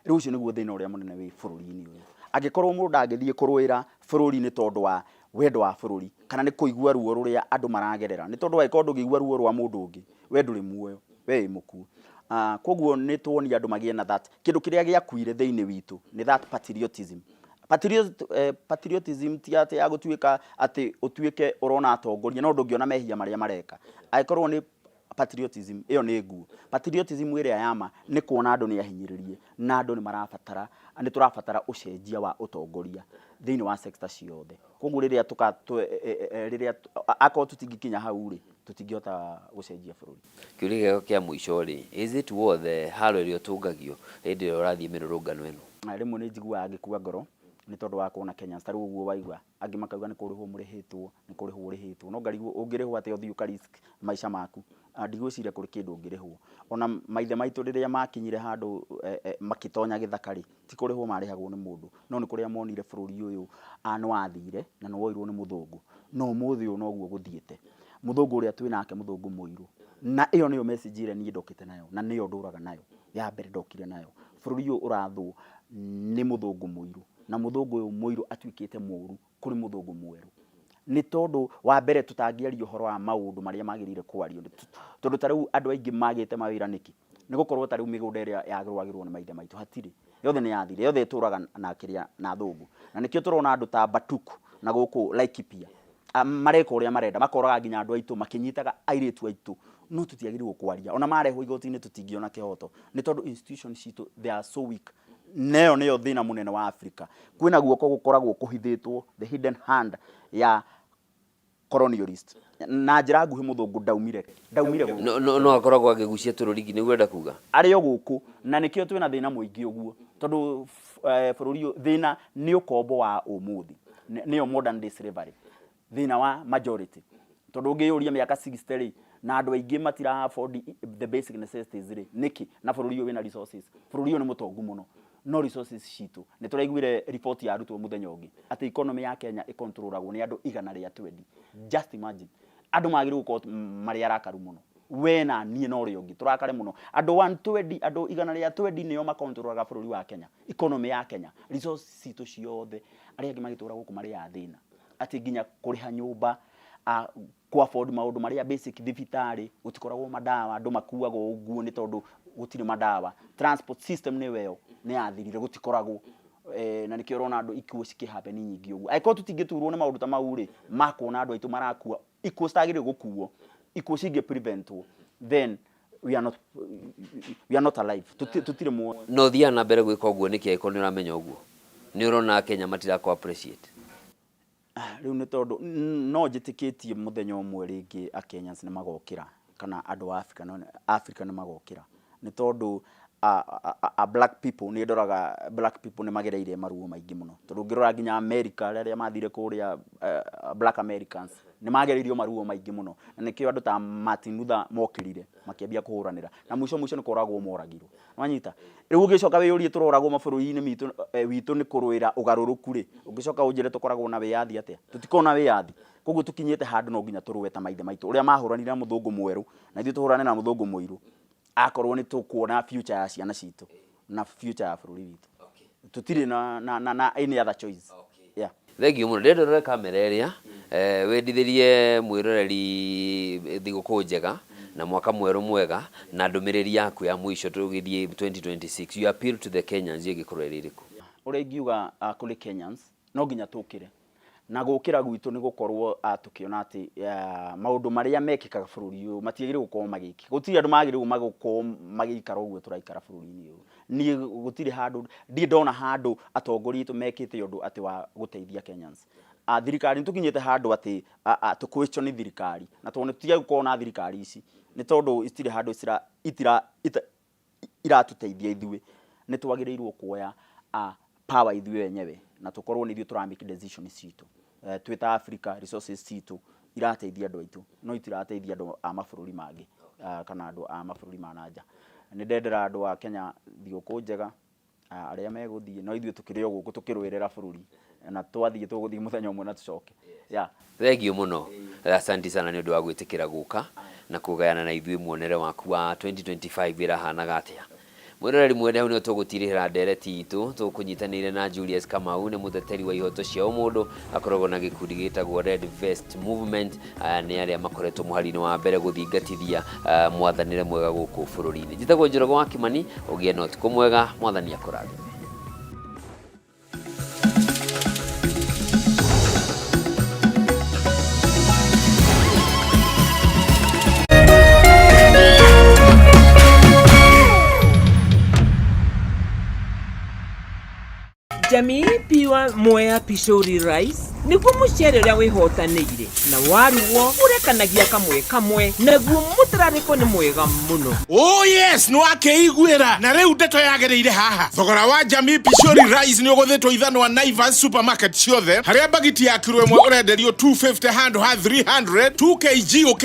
Rĩu ũcio nĩguo thĩna ũrĩa mũnene wĩ bũrũri-inĩ ũyũ. Angĩkorwo mũndũ ndangĩthiĩ kũrũĩra bũrũri nĩ tondũ wa wendo wa bũrũri, kana nĩ kũigua ruo rũrĩa andũ maragerera, nĩ tondũ angĩkorwo ndũngĩigua ruo rwa mũndũ ũngĩ, we ndũrĩ muoyo, we wĩ mũkuũ. Koguo nĩ tuonia andũ magĩe na that kĩndũ kĩrĩa gĩakuire thĩinĩ witũ nĩ that patriotism. Patriotism ti atĩ ya gũtuĩka atĩ ũtuĩke ũrona atongoria no ndũngĩona mehia marĩa mareka. Angĩkorwo nĩ patriotism ĩyo nĩ nguo. Patriotism ĩrĩa ya ma nĩ kuona andũ nĩ ahinyĩrĩrie na andũ nĩ marabatara, nĩ tũrabatara ũcenjia wa ũtongoria thĩinĩ wa sector ciothe. Koguo rĩrĩa tũka rĩrĩa akorwo tũtingĩkinya hau rĩ, tũtingĩhota gũcenjia bũrũri. Kĩũria gĩakwa kĩa mũico rĩ, is it worth haro ĩrĩa ũtũngagio hĩndĩ ĩrĩa ũrathiĩ mĩrũrũngano ĩno? Rĩmwe nĩ njiguaga ngĩkua ngoro nĩ tondũ wa kuona Kenyans ta rĩu ũguo waigua angĩ makauga nĩ kũrĩhwo mũrĩhĩtwo, nĩ kũrĩhwo ũrĩhĩtwo, no ngarigwo ũngĩrĩhwo atĩa ũthiĩ ũka risk maica maku? Ndigwĩciria kũrĩ kĩndũ ũngĩrĩhwo. Ona maithe maitũ rĩrĩa makinyire handũ makĩtonya gĩthaka rĩ, ti kũrĩhwo marĩhagwo nĩ mũndũ, no nĩ kũrĩa monire bũrũri ũyũ nĩ wathire na nĩ woirwo nĩ mũthũngũ. No ũmũthĩ ũyũ noguo gũthiĩte. Mũthũngũ ũrĩa twĩ nake mũthũngũ mũirũ. Na ĩyo nĩyo message ĩrĩa niĩ ndokĩte nayo na nĩyo ndũraga nayo, ya mbere ndokire nayo. Bũrũri ũyũ ũrathwo nĩ mũthũngũ mũirũ, na mũthũngũ ũyũ mũirũ atuĩkĩte mũru kũrĩ mũthũngũ mwerũ. Nĩ tondũ wa mbere tũtangĩaria ũhoro wa maũndũ marĩa magĩrĩire kwario, tondũ ta rĩu andũ aingĩ magĩte mawĩra nĩkĩ? Nĩ gũkorwo ta rĩu mĩgũnda ĩrĩa yarũagĩrwo nĩ maithe maitũ hatirĩ, yothe nĩ yathire, yothe ĩtũraga na kĩrĩa na athũngũ. Na nĩkĩo tũrona andũ ta Batuk na gũkũ Laikipia mareka ũrĩa marenda, makoraga nginya andũ aitũ makĩnyitaga airĩtu aitũ, no tũtiagĩrĩirwo kwaria. Ona marehwo igoti-inĩ tũtingĩona kĩhoto, nĩ tondũ institutions citũ they are so weak. Na ĩyo nĩyo thĩna mũnene wa Africa. Kwĩna guoko gũkoragwo kũhithĩtwo, the hidden hand ya colonialist. Na njĩra nguhĩ mũthũngũ ndaumire gũkũ. No akoragwo akĩgucia tũrũrigi nĩguo ũrenda kuga? Arĩ o gũkũ, na nĩkĩo twĩna thĩna mũingĩ ũguo, tondũ bũrũri ũyũ thĩna nĩ ũkombo wa ũmũthĩ, nĩyo modern day slavery, thĩna wa majority. Tondũ ũngĩyũria mĩaka 60 rĩ, na andũ aingĩ matira afford the basic necessities rĩ, nĩkĩ? Na bũrũri ũyũ wĩna resources, bũrũri ũyũ nĩ mũtongu mũno, no resources citũ, nĩ tũraiguire report yarutwo mũthenya ũngĩ, atĩ economy ya Kenya ĩkontrolagwo nĩ andũ 120. Just imagine. Andũ magĩrĩirwo gũkorwo marĩ arakaru mũno. We na niĩ na ũrĩa ũngĩ tũrakare mũno. Andũ 120, andũ 120 nĩo makontrolaga bũrũri wa Kenya, economy ya Kenya, resources citũ ciothe, arĩa angĩ magĩtũra gũkũ marĩ a thĩna. Atĩ nginya kũrĩha nyũmba, kũ afford maũndũ marĩa basic, thibitarĩ gũtikoragwo madawa, andũ makuaga ũguo nĩ tondũ gũtirĩ madawa. Transport system nĩyo ĩyo nĩ yathirire, gũtikoragwo. Na nĩkĩo ũrona andũ ikuũ cikĩ happen nyingĩ ũguo. Angĩkorwo tũtingĩturwo nĩ maũndũ ta mau rĩ, ma kuona andũ aitũ marakua, ikuũ citagĩrĩire gũkuo, ikuũ cingĩ preventwo, then we are not alive. Tũtirĩ muoyo. No ũthiaga na mbere gwĩka ũguo nĩkĩ angĩkorwo nĩ ũramenya ũguo? Nĩ ũrona Kenya matirakũ appreciate? Rĩu nĩ tondũ no njĩtĩkĩtie mũthenya ũmwe rĩngĩ a Kenyans nĩ magokĩra, kana andũ a Africa, no Africa nĩ magokĩra. Nĩ tondũ a black people, nĩ ndoraga black people nĩ magereire maruo maingĩ mũno. Tondũ ũngĩrora nginya America rĩrĩa mathire kũrĩa, black Americans nĩ magereirio maruo maingĩ mũno. Na nĩkĩo andũ ta Martin Luther mokĩrire makĩambia kũhũranĩra. Na mũico mũico nĩ kũragwo moragirwo. Wanyita? Rĩu ũngĩcoka wĩyũrie tũroragwo mabũrũri-inĩ witũ nĩ kũrũĩra ũgarũrũku rĩ, ũngĩcoka ũnjĩre tũkoragwo na wĩyathi atĩa? Tũtikoragwo na wĩyathi. Koguo tũkinyĩte handũ no nginya tũrũe ta maithe maitũ ũrĩa mahũranire na mũthũngũ mwerũ, na ithuĩ tũhũrane na mũthũngũ mũirũ. Akorwo nĩ tũkuona future ya ciana citũ na future ya bũrũri witũ. Tũtirĩ na any other choice. Yeah. Thengiũ mũno. Ndĩrenda ũrore kamera ĩrĩa, wendithĩrie mwĩroreri thigũkũ njega na mwaka mwerũ mwega, na ndũmĩrĩri yaku ya mũico tũgĩthiĩ 2026. You appeal to the Kenyans ĩngĩkorwo ĩrĩ ĩrĩkũ? Ũrĩa ingiuga kũrĩ Kenyans, no nginya tũkĩre. Na gũkĩra gwitũ nĩ gũkorwo tũkĩona atĩ maũndũ marĩa mekĩkaga bũrũri ũyũ matiagĩrĩirwo gũkorwo magĩkĩka. Gũtirĩ andũ magĩrĩirwo gũkorwo magĩikara ũguo tũraikara bũrũri-inĩ ũyũ. Niĩ gũtirĩ handũ, ndirĩ ndona handũ atongoria aitũ mekĩte ũndũ atĩ wa gũteithia Kenyans. Thirikari nĩ tũkinyĩte handũ atĩ tũ question thirikari, na tondũ nĩ tũtige gũkorwo na thirikari ici nĩ tondũ itirĩ handũ cira itira iratũteithia ithuĩ. Nĩ twagĩrĩirwo kuoya power ithuĩ wenyewe na tũkorwo nĩ ithuĩ tũra make decision citũ. Twĩ ta Africa, resources citũ irateithia andũ aitũ, no itirateithia andũ a mabũrũri mangĩ kana andũ a mabũrũri ma nanja. Nĩ ndendera andũ a Kenya thigũkũ njega arĩa megũthiĩ, no ithuĩ tũkĩrĩ o gũkũ tũkĩrũĩrĩra bũrũri, na twathiĩ tũgũthiĩ mũthenya ũmwe na tũcoke, yeah. Thengiũ mũno, asanti sana nĩ ũndũ wa gwĩtĩkĩra gũka na kũgayana na ithuĩ muonere waku wa 2025 ĩrahanaga atĩa. Mwĩroreri mwende, hau nĩho tũgũtirihĩra ndereti itũ. Tũkũnyitanĩire na Julius Kamau, nĩ mũteteri wa ihoto cia ũmũndũ, akoragwo na gĩkundi gĩtagwo Red Vest Movement. Aya nĩ arĩa makoretwo mũhari-inĩ wa mbere gũthingatithia mwathanĩre mwega gũkũ bũrũri-inĩ. Njĩtagwo Njoroge wa Kimani, ũgĩe na ũtukũ mwega, mwathani akũrathime. Jamii Pure Mwea Pishori Rice nĩguo mũcere ũrĩa wĩhotanĩire na warugwo ũrekanagia kamwe kamwe, naguo mũtararĩko nĩ mwega mũno. Oh yes, nĩ wakĩiguĩra na rĩu ndeto yagĩrĩire haha. Thogora wa Jamii Pishori Rice nĩ ũgũthĩtwo ithanwa Naivas supermarket ciothe, harĩa bagiti ya kiro ĩmwe ũrenderio 250 handũ ha 300, 2 kg ũke.